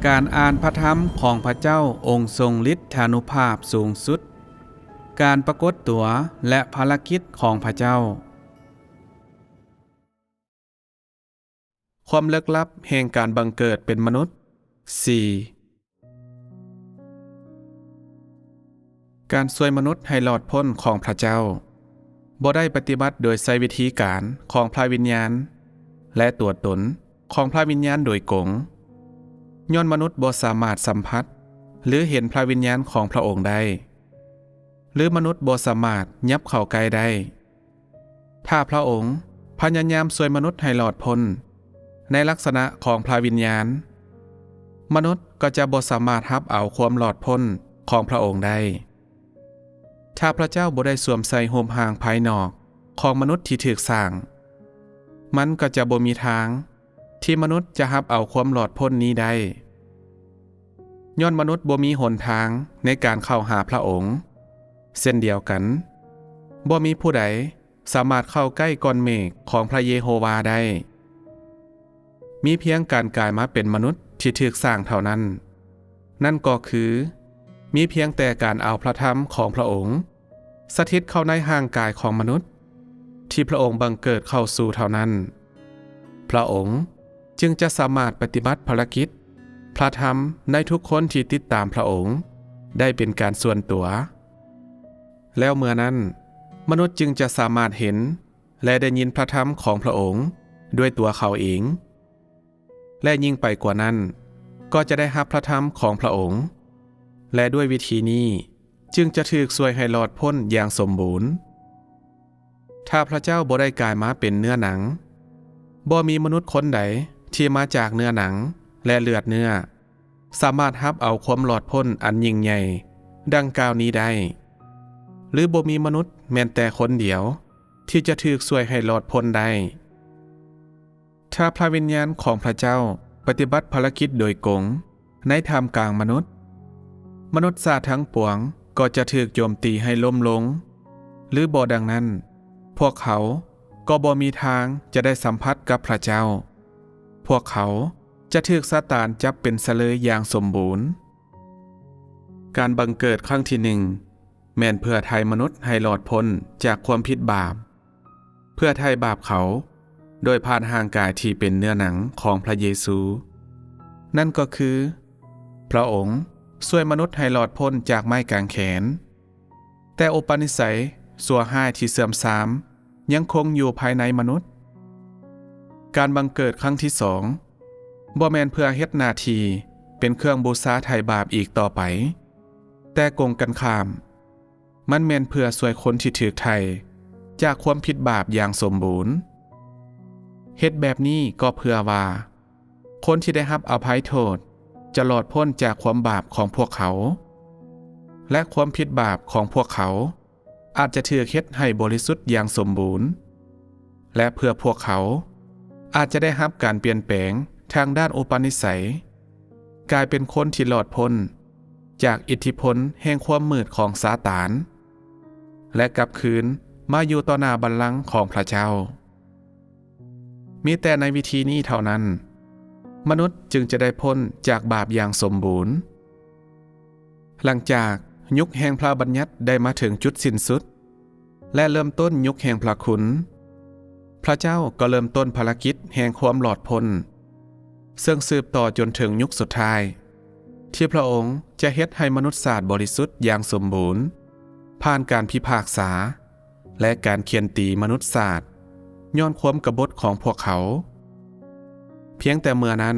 ການອ່ານພະທຳຂອງພະເຈົ້າອົງຊົງລິດທານຸພາບສູງສຸດ, ການປາກົດຕົວ ແລະ ພາລະກິດຂອງພະເຈົ້າ. ຄວາມເລິກລັບແຫ່ງການບັງເກີດເປັນມະນຸດ. ສີ່. ການຊ່ວຍມະນຸດໃຫ້ລອດພົ້ນຂອງພະເຈົ້າ ບໍ່ໄດ້ປະຕິບັດໂດຍໃຊ້ວິທີການຂອງພະວິນຍານ ແລະ ຕົວຕົນຂອງພະວິນຍານໂດຍກົງ, ຍ້ອນມະນຸດບໍ່ສາມາດສຳຜັດ ຫຼື ເຫັນພະວິນຍານຂອງພະອົງໄດ້ ຫຼື ມະນຸດບໍ່ສາມາດຫຍັບເຂົ້າໃກ້ໄດ້. ຖ້າພະອົງພະຍາຍາມຊ່ວຍມະນຸດໃຫ້ລອດພົ້ນໃນລັກສະນະຂອງພະວິນຍານ, ມະນຸດກໍຈະບໍ່ສາມາດຮັບເອົາຄວາມລອດພົ້ນຂອງພະອົງໄດ້. ຖ້າພະເຈົ້າບໍ່ໄດ້ສວມໃສ່ຮູບຮ່າງພາຍນອກຂອງມະນຸດທີ່ຖືກສ້າງ, ມັນກໍຈະບໍ່ມີທາງທີ່ມະນຸດຈະຮັບເອົາຄວາມລອດພົ້ນນີ້ໄດ້. ຍ້ອນມະນຸດບໍ່ມີຫົນທາງໃນການເຂົ້າຫາພະອົງ, ເຊັ່ນດຽວກັນ, ບໍ່ມີຜູ້ໃດສາມາດເຂົ້າໃກ້ກ້ອນເມກຂອງພະເຢໂຮວາໄດ້. ມີພຽງການກາຍມາເປັນມະນຸດທີ່ຖືກສ້າງເທົ່ານັ້ນ, ນັ້ນກໍຄື ມີພຽງແຕ່ການເອົາພະທຳຂອງພະອົງສະຖິດເຂົ້າໃນຮ່າງກາຍຂອງມະນຸດທີ່ພະອົງບັງເກີດເຂົ້າສູ່ເທົ່ານັ້ນ, ພະອົງຈຶ່ງຈະສາມາດປະຕິບັດພາລະກິດພະທຳໃນທຸກຄົນທີ່ຕິດຕາມພະອົງໄດ້ເປັນການສ່ວນຕົວ. ແລ້ວເມື່ອນັ້ນ, ມະນຸດຈຶ່ງຈະສາມາດເຫັນ ແລະ ໄດ້ຍິນພະທຳຂອງພະອົງດ້ວຍຕົວເຂົາເອງ, ແລະ ຍິ່ງໄປກວ່ານັ້ນ, ກໍຈະໄດ້ຮັບພະທຳຂອງພະອົງ, ແລະ ດ້ວຍວິທີນີ້ຈຶ່ງຈະຖືກຊ່ວຍໃຫ້ລອດພົ້ນຢ່າງສົມບູນ. ຖ້າພະເຈົ້າບໍ່ໄດ້ກາຍມາເປັນເນື້ອໜັງ, ບໍ່ມີມະນຸດຄົນໃດທີ່ມາຈາກເນື້ອໜັງ ແລະ ເລືອດເນື້ອ ສາມາດຮັບເອົາຄວາມລອດພົ້ນອັນຍິ່ງໃຫຍ່ດັ່ງກ່າວນີ້ໄດ້, ຫຼື ບໍ່ມີມະນຸດແມ່ນແຕ່ຄົນດຽວທີ່ຈະຖືກຊ່ວຍໃຫ້ລອດພົ້ນໄດ້. ຖ້າພະວິນຍານຂອງພະເຈົ້າປະຕິບັດພາລະກິດໂດຍກົງໃນທ່າມກາງມະນຸດ, ມະນຸດຊາດທັງປວງກໍຈະຖືກໂຈມຕີໃຫ້ລົ້ມລົງ, ຫຼື ບໍ່ດັ່ງນັ້ນ, ພວກເຂົາກໍບໍ່ມີທາງຈະໄດ້ສຳຜັດກັບພະເຈົ້າ. ພວກເຂົາຈະຖືກຊາຕານຈັບເປັນຊະເລີຍຢ່າງສົມບູນ. ການບັງເກີດຄັ້ງທີໜຶ່ງ ແມ່ນເພື່ອໄຖ່ມະນຸດໃຫ້ລອດພົ້ນຈາກຄວາມຜິດບາບ, ເພື່ອໄຖ່ບາບເຂົາໂດຍຜ່ານຮ່າງກາຍທີ່ເປັນເນື້ອໜັງຂອງພະເຢຊູ. ນັ້ນກໍຄື ພະອົງຊ່ວຍມະນຸດໃຫ້ລອດພົ້ນຈາກໄມ້ກາງແຂນ. ແຕ່ອຸປະນິໄສຊົ່ວຮ້າຍທີ່ເສື່ອມຊາມຍັງຄົງຢູ່ພາຍໃນມະນຸດ. ການບັງເກີດຄັ້ງທີສອງ ບໍ່ແມ່ນເພື່ອເຮັດໜ້າທີ່ເປັນເຄື່ອງບູຊາໄຖ່ບາບອີກຕໍ່ໄປ, ແຕ່ກົງກັນຂ້າມ, ມັນແມ່ນເພື່ອຊ່ວຍຄົນທີ່ຖືກໄຖ່ຈາກຄວາມຜິດບາບຢ່າງສົມບູນ. ເຮັດແບບນີ້ກໍເພື່ອວ່າ ຄົນທີ່ໄດ້ຮັບອະໄພໂທດຈະລອດພົ້ນຈາກຄວາມບາບຂອງພວກເຂົາ ແລະ ຄວາມຜິດບາບຂອງພວກເຂົາອາດຈະຖືກເຮັດໃຫ້ບໍລິສຸດຢ່າງສົມບູນ ແລະ ເພື່ອພວກເຂົາອາດຈະໄດ້ຮັບການປ່ຽນແປງທາງດ້ານອຸປະນິໄສ, ກາຍເປັນຄົນທີ່ລອດພົ້ນຈາກອິດທິພົນແຫ່ງຄວາມມືດຂອງຊາຕານ ແລະ ກັບຄືນມາຢູ່ຕໍ່ໜ້າບັນລັງຂອງພະເຈົ້າ. ມີແຕ່ໃນວິທີນີ້ເທົ່ານັ້ນ, ມະນຸດຈຶ່ງຈະໄດ້ພົ້ນຈາກບາບຢ່າງສົມບູນ. ຫຼັງຈາກຍຸກແຫ່ງພະບັນຍັດໄດ້ມາເຖິງຈຸດສິ້ນສຸດ ແລະ ເລີ່ມຕົ້ນຍຸກແຫ່ງພະຄຸນ, ພະເຈົ້າກໍເລີ່ມຕົ້ນພາລະກິດແຫ່ງຄວາມລອດພົ້ນ, ເຊິ່ງສືບຕໍ່ຈົນເຖິງຍຸກສຸດທ້າຍ ທີ່ພະອົງຈະເຮັດໃຫ້ມະນຸດຊາດບໍລິສຸດຢ່າງສົມບູນ ຜ່ານການພິພາກສາ ແລະ ການຂ້ຽນຕີມະນຸດຊາດຍ້ອນຄວາມກະບົດຂອງພວກເຂົາ. ພຽງແຕ່ເມື່ອນັ້ນ,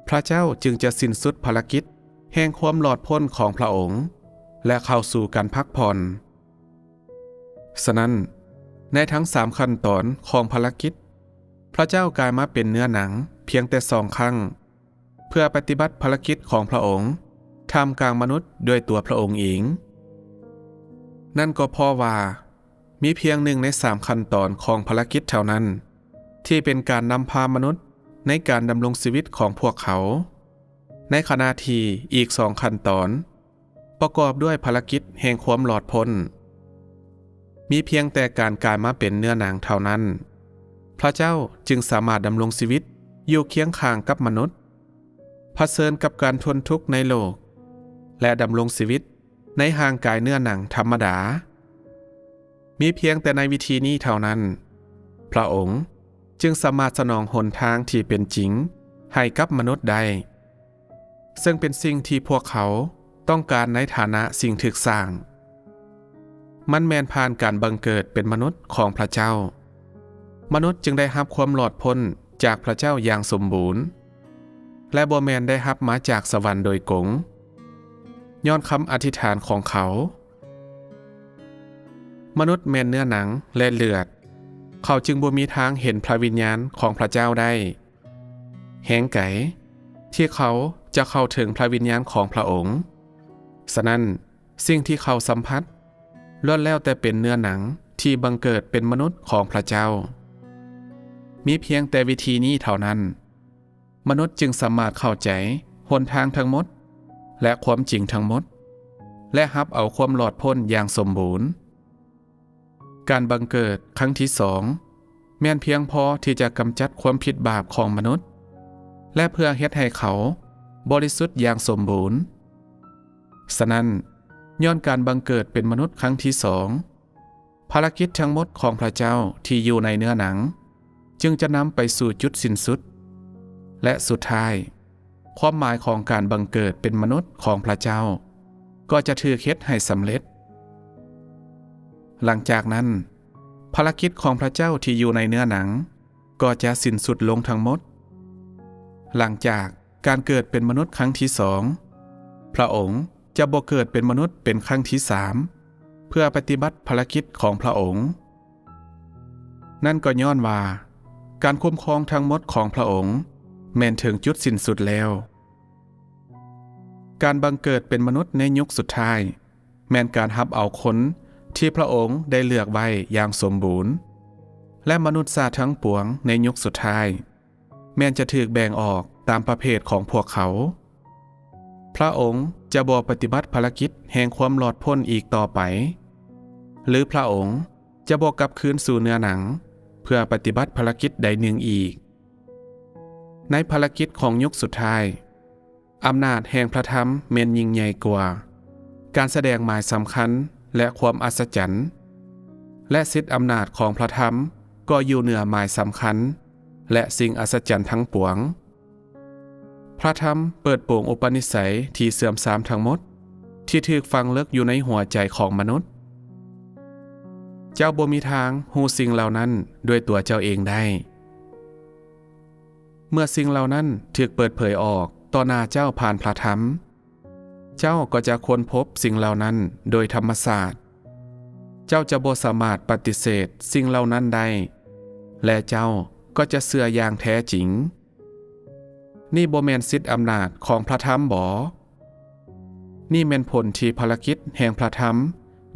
ພະເຈົ້າຈຶ່ງຈະສິ້ນສຸດພາລະກິດແຫ່ງຄວາມລອດພົ້ນຂອງພະອົງ ແລະ ເຂົ້າສູ່ການພັກຜ່ອນ. ສະນັ້ນ, ໃນທັງສາມຂັ້ນຕອນຂອງພາລະກິດ, ພະເຈົ້າກາຍມາເປັນເນື້ອໜັງພຽງແຕ່ສອງຄັ້ງ ເພື່ອປະຕິບັດພາລະກິດຂອງພະອົງທ່າມກາງມະນຸດດ້ວຍຕົວພະອົງເອງ. ນັ້ນກໍເພາະວ່າມີພຽງໜຶ່ງໃນສາມຂັ້ນຕອນຂອງພາລະກິດເທົ່ານັ້ນ ທີ່ເປັນການນຳພາມະນຸດໃນການດຳລົງຊີວິດຂອງພວກເຂົາ, ໃນຂະນະທີ່ອີກສອງຂັ້ນຕອນ ປະກອບດ້ວຍພາລະກິດແຫ່ງຄວາມລອດພົ້ນ. ມີພຽງແຕ່ການກາຍມາເປັນເນື້ອໜັງເທົ່ານັ້ນ, ພະເຈົ້າຈຶ່ງສາມາດດຳລົງຊີວິດຢູ່ຄຽງຂ້າງກັບມະນຸດ. ຜະເຊີນກັບການທົນທຸກໃນໂລກ ແລະ ດຳລົງຊີວິດໃນຮ່າງກາຍເນື້ອໜັງທຳມະດາ. ມີພຽງແຕ່ໃນວິທີນີ້ເທົ່ານັ້ນ ພະອົງຈຶ່ງສາມາດສະໜອງຫົນທາງທີ່ເປັນຈິງໃຫ້ກັບມະນຸດໄດ້, ເຊິ່ງເປັນສິ່ງທີ່ພວກເຂົາຕ້ອງການໃນຖານະສິ່ງຖືກສ້າງ. ມັນແມ່ນຜ່ານການບັງເກີດເປັນມະນຸດຂອງພະເຈົ້າ, ມະນຸດຈຶ່ງໄດ້ຮັບຄວາມລອດພົ້ນຈາກພະເຈົ້າຢ່າງສົມບູນ ແລະ ບໍ່ແມ່ນໄດ້ຮັບມາຈາກສະຫວັນໂດຍກົງ, ຍ້ອນຄຳອະທິຖານຂອງເຂົາ. ມະນຸດແມ່ນເນື້ອໜັງ ແລະ ເລືອດ, ເຂົາຈຶ່ງບໍ່ມີທາງເຫັນພະວິນຍານຂອງພະເຈົ້າໄດ້. ແຮງໃດທີ່ເຂົາຈະເຂົ້າເຖິງພະວິນຍານຂອງພະອົງ? ສະນັ້ນ, ສິ່ງທີ່ເຂົາສຳຜັດ ລ້ວນແລ້ວແຕ່ເປັນເນື້ອໜັງທີ່ບັງເກີດເປັນມະນຸດຂອງພະເຈົ້າ. ມີພຽງແຕ່ວິທີນີ້ເທົ່ານັ້ນ, ມະນຸດຈຶ່ງສາມາດເຂົ້າໃຈຫົນທາງທັງໝົດ ແລະ ຄວາມຈິງທັງໝົດ ແລະ ຮັບເອົາຄວາມລອດພົ້ນຢ່າງສົມບູນ. ການບັງເກີດຄັ້ງທີສອງ ແມ່ນພຽງພໍທີ່ຈະກຳຈັດຄວາມຜິດບາບຂອງມະນຸດ ແລະ ເພື່ອເຮັດໃຫ້ເຂົາບໍລິສຸດຢ່າງສົມບູນ. ສະນັ້ນ, ຍ້ອນການບັງເກີດເປັນມະນຸດຄັ້ງທີສອງ, ພາລະກິດທັງໝົດຂອງພະເຈົ້າທີ່ຢູ່ໃນເນື້ອໜັງ ຈຶ່ງຈະນຳໄປສູ່ຈຸດສິ້ນສຸດ, ແລະ ສຸດທ້າຍ, ຄວາມໝາຍຂອງການບັງເກີດເປັນມະນຸດຂອງພະເຈົ້າກໍຈະຖືກເຮັດໃຫ້ສຳເລັດ. ຫຼັງຈາກນັ້ນ, ພາລະກິດຂອງພະເຈົ້າທີ່ຢູ່ໃນເນື້ອໜັງກໍຈະສິ້ນສຸດລົງທັງໝົດ. ຫຼັງຈາກການເກີດເປັນມະນຸດຄັ້ງທີສອງ, ພະອົງຈະບໍ່ເກີດເປັນມະນຸດເປັນຄັ້ງທີສາມ ເພື່ອປະຕິບັດພາລະກິດຂອງພະອົງ. ນັ້ນກໍຍ້ອນວ່າການຄຸ້ມຄອງທັງໝົດຂອງພະອົງແມ່ນເຖິງຈຸດສິ້ນສຸດແລ້ວ. ການບັງເກີດເປັນມະນຸດໃນຍຸກສຸດທ້າຍ ແມ່ນການຮັບເອົາຄົນທີ່ພະອົງໄດ້ເລືອກໄວ້ຢ່າງສົມບູນ ແລະ ມະນຸດຊາດທັງປວງໃນຍຸກສຸດທ້າຍ ແມ່ນຈະຖືກແບ່ງອອກຕາມປະເພດຂອງພວກເຂົາ. ພະອົງຈະບໍ່ປະຕິບັດພາລະກິດແຫ່ງຄວາມລອດພົ້ນອີກຕໍ່ໄປ, ຫຼື ພະອົງຈະບໍ່ກັບຄືນສູ່ເນື້ອໜັງເພື່ອປະຕິບັດພາລະກິດໃດໜຶ່ງອີກ. ໃນພາລະກິດຂອງຍຸກສຸດທ້າຍ, ອຳນາດແຫ່ງພະທຳແມ່ນຍິ່ງໃຫຍ່ກວ່າການສະແດງໝາຍສຳຄັນ ແລະ ຄວາມອັດສະຈັນ, ແລະ ສິດອຳນາດຂອງພະທຳກໍຢູ່ເໜືອໝາຍສຳຄັນ ແລະ ສິ່ງອັດສະຈັນທັງປວງ. ພະທຳເປີດໂປງອຸປະນິໄສທີ່ເສື່ອມຊາມທັງໝົດທີ່ຖືກຝັງເລິກຢູ່ໃນຫົວໃຈຂອງມະນຸດ. ເຈົ້າບໍ່ມີທາງຮູ້ສິ່ງເຫຼົ່ານັ້ນດ້ວຍຕົວເຈົ້າເອງໄດ້. ເມື່ອສິ່ງເຫຼົ່ານັ້ນຖືກເປີດເຜີຍອອກຕໍ່ໜ້າເຈົ້າຜ່ານພະທຳ, ເຈົ້າກໍຈະຄົ້ນພົບສິ່ງເຫຼົ່ານັ້ນໂດຍທຳມະຊາດ. ເຈົ້າຈະບໍ່ສາມາດປະຕິເສດສິ່ງເຫຼົ່ານັ້ນໄດ້ ແລະ ເຈົ້າກໍຈະເຊື່ອຢ່າງແທ້ຈິງ. ນີ້ບໍ່ແມ່ນສິດອຳນາດຂອງພະທຳບໍ? ນີ້ແມ່ນຜົນທີ່ພາລະກິດແຫ່ງພະທຳ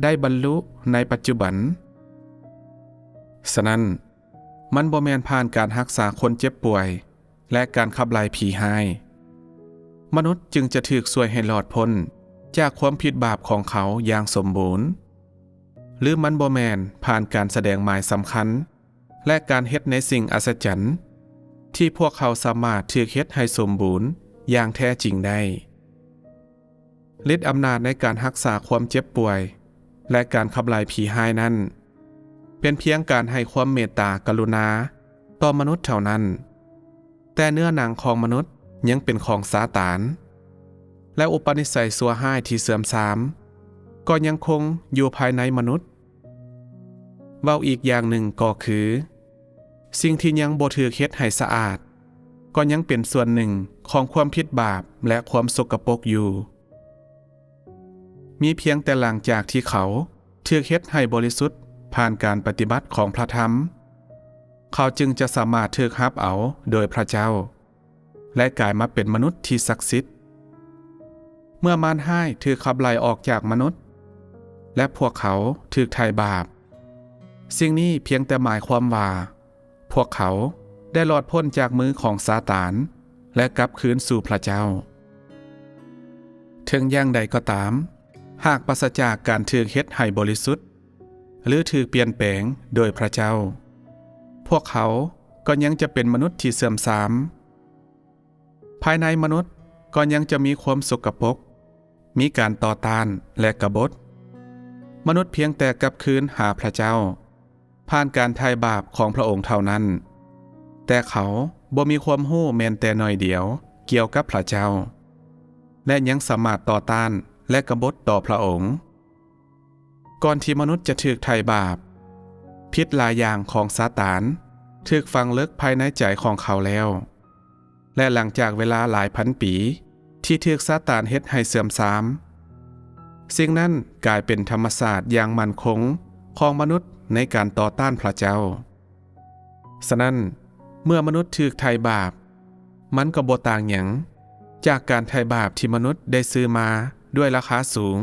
ໄດ້ບັນລຸໃນປັດຈຸບັນ. ສະນັ້ນ, ມັນບໍ່ແມ່ນຜ່ານການຮັກສາຄົນເຈັບປ່ວຍ ແລະ ການຂັບໄລ່ຜີຮ້າຍ. ມະນຸດຈຶ່ງຈະຖືກຊ່ວຍໃຫ້ລອດພົ້ນຈາກຄວາມຜິດບາບຂອງເຂົາຢ່າງສົມບູນ. ຫຼື ມັນບໍ່ແມ່ນຜ່ານການສະແດງໝາຍສຳຄັນ ແລະ ການເຮັດໃນສິ່ງອັດສະຈັນ ທີ່ພວກເຂົາສາມາດຖືກເຮັດໃຫ້ສົມບູນຢ່າງແທ້ຈິງໄດ້. ລິດອຳນາດໃນການຮັກສາຄວາມເຈັບປ່ວຍ ແລະ ການຂັບໄລ່ຜີຮ້າຍນັ້ນ ເປັນພຽງການໃຫ້ຄວາມເມດຕາກະລຸນາຕໍ່ມະນຸດເທົ່ານັ້ນ, ແຕ່ເນື້ອໜັງຂອງມະນຸດຍັງເປັນຂອງຊາຕານ, ແລະ ອຸປະນິໄສຊົ່ວຮ້າຍທີ່ເສື່ອມຊາມກໍຍັງຄົງຢູ່ພາຍໃນມະນຸດ. ເວົ້າອີກຢ່າງໜຶ່ງກໍຄື, ສິ່ງທີ່ຍັງບໍ່ຖືກເຮັດໃຫ້ສະອາດ ກໍຍັງເປັນສ່ວນໜຶ່ງຂອງຄວາມຜິດບາບ ແລະ ຄວາມສົກກະປົກຢູ່. ມີພຽງແຕ່ຫຼັງຈາກທີ່ເຂົາຖືກເຮັດໃຫ້ບໍລິສຸດຜ່ານການປະຕິບັດຂອງພະທຳ, ເຂົາຈຶ່ງຈະສາມາດຖືກຮັບເອົາໂດຍພະເຈົ້າ ແລະ ກາຍມາເປັນມະນຸດທີ່ສັກສິດ. ເມື່ອມານຮ້າຍຖືກຂັບໄລ່ອອກຈາກມະນຸດ ແລະ ພວກເຂົາຖືກໄຖ່ບາບ, ສິ່ງນີ້ພຽງແຕ່ໝາຍຄວາມວ່າ ພວກເຂົາໄດ້ລອດພົ້ນຈາກມືຂອງຊາຕານ ແລະ ກັບຄືນສູ່ພະເຈົ້າ. ເຖິງຢ່າງໃດກໍຕາມ, ຫາກປາສະຈາກການຖືກເຮັດໃຫ້ບໍລິສຸດ ຫຼື ຖືກປ່ຽນແປງໂດຍພະເຈົ້າ, ພວກເຂົາກໍຍັງຈະເປັນມະນຸດທີ່ເສື່ອມຊາມ. ພາຍໃນມະນຸດ ກໍຍັງຈະມີຄວາມສົກກະປົກ, ມີການຕໍ່ຕ້ານ ແລະ ກະບົດ. ມະນຸດພຽງແຕ່ກັບຄືນຫາພະເຈົ້າ ຜ່ານການໄຖ່ບາບຂອງພະອົງເທົ່ານັ້ນ, ແຕ່ເຂົາບໍ່ມີຄວາມຮູ້ແມ່ນແຕ່ໜ້ອຍດຽວກ່ຽວກັບພະເຈົ້າ ແລະ ຍັງສາມາດຕໍ່ຕ້ານ ແລະ ກະບົດຕໍ່ພະອົງ. ກ່ອນທີ່ມະນຸດຈະຖືກໄຖ່ບາບ, ພິດຫຼາຍຢ່າງຂອງຊາຕານຖືກຝັງເລິກພາຍໃນໃຈຂອງເຂົາແລ້ວ. ແລະ ຫຼັງຈາກເວລາຫຼາຍພັນປີທີ່ຖືກຊາຕານເຮັດໃຫ້ເສື່ອມຊາມ, ສິ່ງນັ້ນກາຍເປັນທຳມະຊາດຢ່າງໝັ້ນຄົງຂອງມະນຸດໃນການຕໍ່ຕ້ານພະເຈົ້າ. ສະນັ້ນ, ເມື່ອມະນຸດຖືກໄຖ່ບາບ, ມັນກໍບໍ່ຕ່າງຫຍັງຈາກການໄຖ່ບາບທີ່ມະນຸດໄດ້ຊື້ມາດ້ວຍລາຄາສູງ.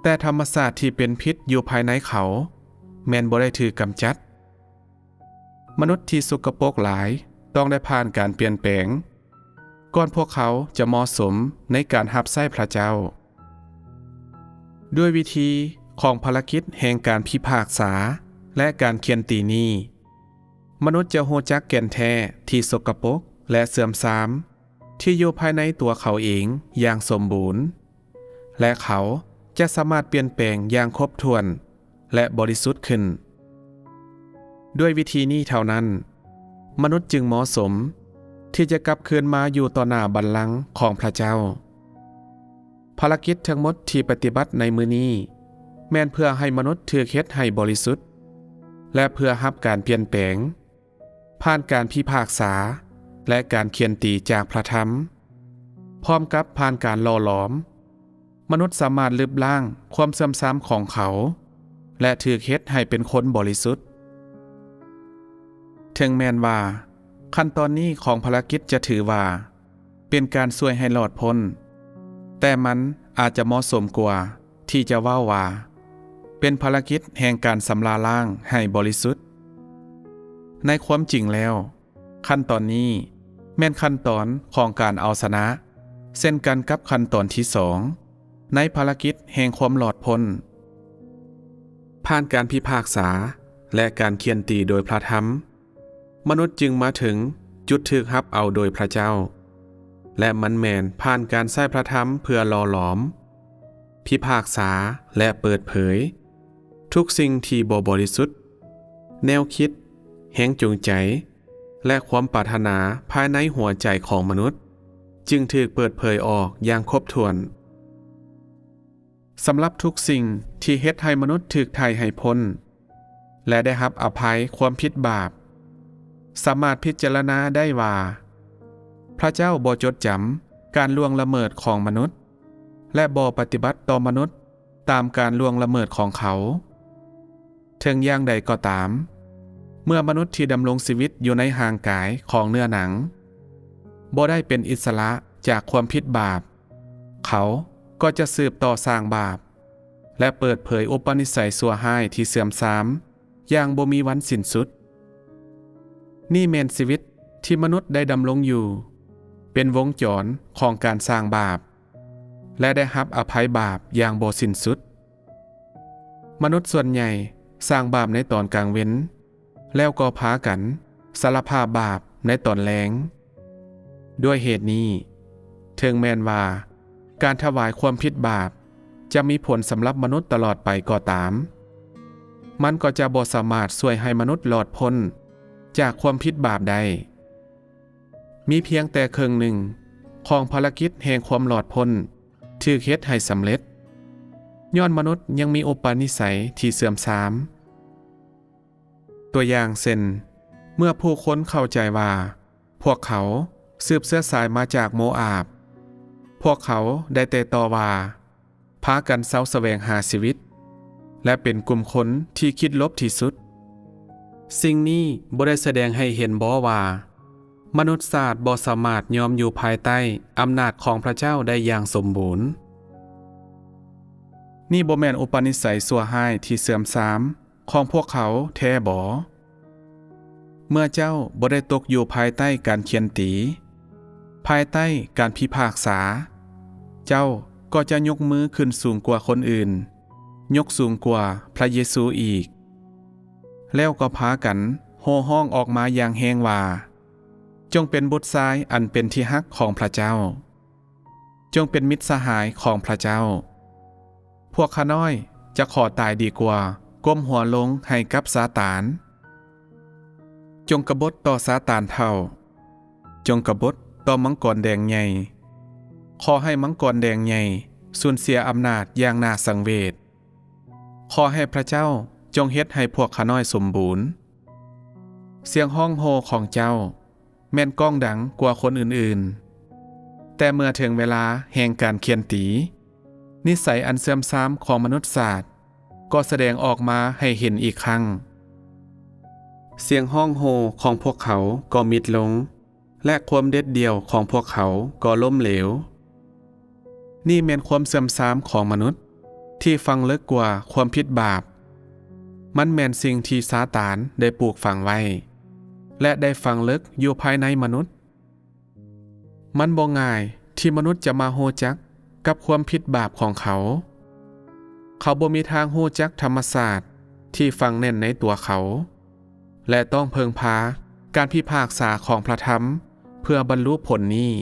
ແຕ່ທຳມະຊາດທີ່ເປັນພິດຢູ່ພາຍໃນເຂົາແມ່ນບໍ່ໄດ້ຖືກກຳຈັດ. ມະນຸດທີ່ສົກກະປົກຫຼາຍຕ້ອງໄດ້ຜ່ານການປ່ຽນແປງ ກ່ອນພວກເຂົາຈະເໝາະສົມໃນການຮັບໃຊ້ພະເຈົ້າ. ດ້ວຍວິທີຂອງພາລະກິດແຫ່ງການພິພາກສາ ແລະ ການຂຽນຕີນີ້, ມະນຸດຈະຮູ້ຈັກແກ່ນແທ້ທີ່ສົກກະປົກ ແລະ ເສື່ອມຊາມ ທີ່ຢູ່ພາຍໃນຕົວເຂົາເອງຢ່າງສົມບູນ. ແລະ ເຂົາຈະສາມາດປ່ຽນແປງຢ່າງຄົບຖ້ວນ ແລະ ບໍລິສຸດຂຶ້ນ. ດ້ວຍວິທີນີ້ເທົ່ານັ້ນ, ມະນຸດຈຶ່ງເໝາະສົມທີ່ຈະກັບຄືນມາຢູ່ຕໍ່ໜ້າບັນລັງຂອງພະເຈົ້າ. ພາລະກິດທັງໝົດທີ່ປະຕິບັດໃນມື້ນີ້ ແມ່ນເພື່ອໃຫ້ມະນຸດຖືກເຮັດໃຫ້ບໍລິສຸດ ແລະ ເພື່ອຮັບການປ່ຽນແປງ ຜ່ານການພິພາກສາ ແລະ ການຂຽນຕີຈາກພະທຳ, ພ້ອມກັບຜ່ານການຫຼໍ່ຫຼອມ, ມະນຸດສາມາດລຶບລ້າງຄວາມເສື່ອມຊາມຂອງເຂົາ ແລະ ຖືກເຮັດໃຫ້ເປັນຄົນບໍລິສຸດ. ເຖິງແມ່ນວ່າຂັ້ນຕອນນີ້ຂອງພາລະກິດຈະຖືວ່າ ເປັນການຊ່ວຍໃຫ້ລອດພົ້ນ, ແຕ່ມັນອາດຈະເໝາະສົມກວ່າທີ່ຈະເວົ້າວ່າ ເປັນພາລະກິດແຫ່ງການຊຳລະລ້າງໃຫ້ບໍລິສຸດ. ໃນຄວາມຈິງແລ້ວ, ຂັ້ນຕອນນີ້ແມ່ນຂັ້ນຕອນຂອງການເອົາຊະນະ, ເຊັ່ນກັນກັບຂັ້ນຕອນທີສອງ ໃນພາລະກິດແຫ່ງຄວາມລອດພົ້ນ. ຜ່ານການພິພາກສາ ແລະ ການຂຽນຕີໂດຍພະທຳ, ມະນຸດຈຶ່ງມາເຖິງຈຸດຖືກຮັບເອົາໂດຍພະເຈົ້າ, ແລະ ມັນແມ່ນຜ່ານການໃຊ້ພະທຳເພື່ອຫຼໍ່ຫຼອມ, ພິພາກສາ ແລະ ເປີດເຜີຍທຸກສິ່ງທີ່ບໍ່ບໍລິສຸດ, ແນວຄິດ, ແຮງຈູງໃຈ ແລະ ຄວາມປາດຖະໜາພາຍໃນຫົວໃຈຂອງມະນຸດ ຈຶ່ງຖືກເປີດເຜີຍອອກຢ່າງຄົບຖ້ວນ. ສຳລັບທຸກສິ່ງທີ່ເຮັດໃຫ້ມະນຸດຖືກໄຖ່ໃຫ້ພົ້ນ ແລະ ໄດ້ຮັບອະໄພຄວາມຜິດບາບ, ສາມາດພິຈາລະນາໄດ້ວ່າ ພະເຈົ້າບໍ່ຈົດຈຳການລ່ວງລະເມີດຂອງມະນຸດ ແລະ ບໍ່ປະຕິບັດຕໍ່ມະນຸດຕາມການລ່ວງລະເມີດຂອງເຂົາ. ເຖິງຢ່າງໃດກໍຕາມ, ເມື່ອມະນຸດທີ່ດຳລົງຊີວິດຢູ່ໃນຮ່າງກາຍຂອງເນື້ອໜັງ ບໍ່ໄດ້ເປັນອິດສະຫຼະຈາກຄວາມຜິດບາບ, ເຂົາກໍຈະສືບຕໍ່ສ້າງບາບ ແລະ ເປີດເຜີຍອຸປະນິໄສຊົ່ວຮ້າຍທີ່ເສື່ອມຊາມຢ່າງບໍ່ມີວັນສິ້ນສຸດ. ນີ້ແມ່ນຊີວິດທີ່ມະນຸດໄດ້ດຳລົງຢູ່, ເປັນວົງຈອນຂອງການສ້າງບາບ ແລະ ໄດ້ຮັບອະໄພບາບຢ່າງບໍ່ສິ້ນສຸດ. ມະນຸດສ່ວນໃຫຍ່ສ້າງບາບໃນຕອນກາງເວັນ ແລ້ວກໍພາກັນສາລະພາບບາບໃນຕອນແລງ. ດ້ວຍເຫດນີ້, ເຖິງແມ່ນວ່າການຖວາຍຄວາມຜິດບາບຈະມີຜົນສຳລັບມະນຸດຕະຫຼອດໄປກໍຕາມ, ມັນກໍຈະບໍ່ສາມາດຊ່ວຍໃຫ້ມະນຸດລອດພົ້ນຈາກຄວາມຜິດບາບໄດ້. ມີພຽງແຕ່ເຄິ່ງໜຶ່ງຂອງພາລະກິດແຫ່ງຄວາມລອດພົ້ນຖືກເຮັດໃຫ້ສຳເລັດ, ຍ້ອນມະນຸດຍັງມີອຸປະນິໄສທີ່ເສື່ອມຊາມ. ຕົວຢ່າງເຊັ່ນ, ເມື່ອຜູ້ຄົນເຂົ້າໃຈວ່າພວກເຂົາສືບເຊື້ອສາຍມາຈາກໂມອາບ, ພວກເຂົາໄດ້ແຕ່ຕໍ່ວ່າ, ພາກັນເຊົາສະແຫວງຫາຊີວິດ ແລະ ເປັນກຸ່ມຄົນທີ່ຄິດລົບທີ່ສຸດ. ສິ່ງນີ້ບໍ່ໄດ້ສະແດງໃຫ້ເຫັນບໍວ່າ ມະນຸດຊາດບໍ່ສາມາດຍອມຢູ່ພາຍໃຕ້ອຳນາດຂອງພະເຈົ້າໄດ້ຢ່າງສົມບູນ? ນີ້ບໍ່ແມ່ນອຸປະນິໄສຊົ່ວຮ້າຍທີ່ເສື່ອມຊາມຂອງພວກເຂົາແທ້ບໍ? ເມື່ອເຈົ້າບໍ່ໄດ້ຕົກຢູ່ພາຍໃຕ້ການຂຽນຕີ, ພາຍໃຕ້ການພິພາກສາ, ເຈົ້າກໍຈະຍົກມືຂຶ້ນສູງກວ່າຄົນອື່ນ, ຍົກສູງກວ່າພະເຢຊູອີກ, ແລ້ວກໍພາກັນໂຫ່ຮ້ອງອອກມາຢ່າງແຮງວ່າ, ຈົ່ງເປັນບຸດຊາຍອັນເປັນທີ່ຮັກຂອງພະເຈົ້າ. ຈົ່ງເປັນມິດສະຫາຍຂອງພຣະເຈົ້າ. ພວກຂ້ານ້ອຍຈະຂໍຕາຍດີກວ່າກົ້ມຫົວລົງໃຫ້ກັບຊາຕານ. ຈົ່ງກະບົດຕໍ່ຊາຕານເຖົ້າ. ຈົ່ງກະບົດຕໍ່ມັງກອນແດງໃຫຍ່. ຂໍໃຫ້ມັງກອນແດງໃຫຍ່ສູນເສຍອຳນາດຢ່າງໜ້າສັງເວດ. ຂໍໃຫ້ພຣະເຈົ້າຈົ່ງເຮັດໃຫ້ພວກຂ້ານ້ອຍສົມບູນ. ສຽງຮ້ອງໂຫ່ຂອງເຈົ້າແມ່ນກ້ອງດັງກວ່າຄົນອື່ນໆ, ແຕ່ເມື່ອເຖິງເວລາແຫ່ງການຂ້ຽນຕີ, ນິໄສອັນເສື່ອມຊາມຂອງມະນຸດຊາດກໍສະແດງອອກມາໃຫ້ເຫັນອີກຄັ້ງ. ສຽງຮ້ອງໂຫ່ຂອງພວກເຂົາກໍມິດລົງ, ແລະ ຄວາມເດັດດ່ຽວຂອງພວກເຂົາກໍລົ້ມເຫຼວ. ນີ້ແມ່ນຄວາມເສື່ອມຊາມຂອງມະນຸດທີ່ຝັງເລິກກວ່າຄວາມຜິດບາບ. ມັນແມ່ນສິ່ງທີ່ຊາຕານໄດ້ປູກຝັງໄວ້ ແລະ ໄດ້ຝັງເລິກຢູ່ພາຍໃນມະນຸດ. ມັນບໍ່ງ່າຍທີ່ມະນຸດຈະມາຮູ້ຈັກກັບຄວາມຜິດບາບຂອງເຂົາ. ເຂົາບໍ່ມີທາງຮູ້ຈັກທຳມະຊາດທີ່ຝັງແໜ້ນໃນຕົວເຂົາ ແລະ ຕ້ອງເພິ່ງພາການພິພາກສາຂອງພຣະທຳເພື່ອບັນລຸຜົນນີ້.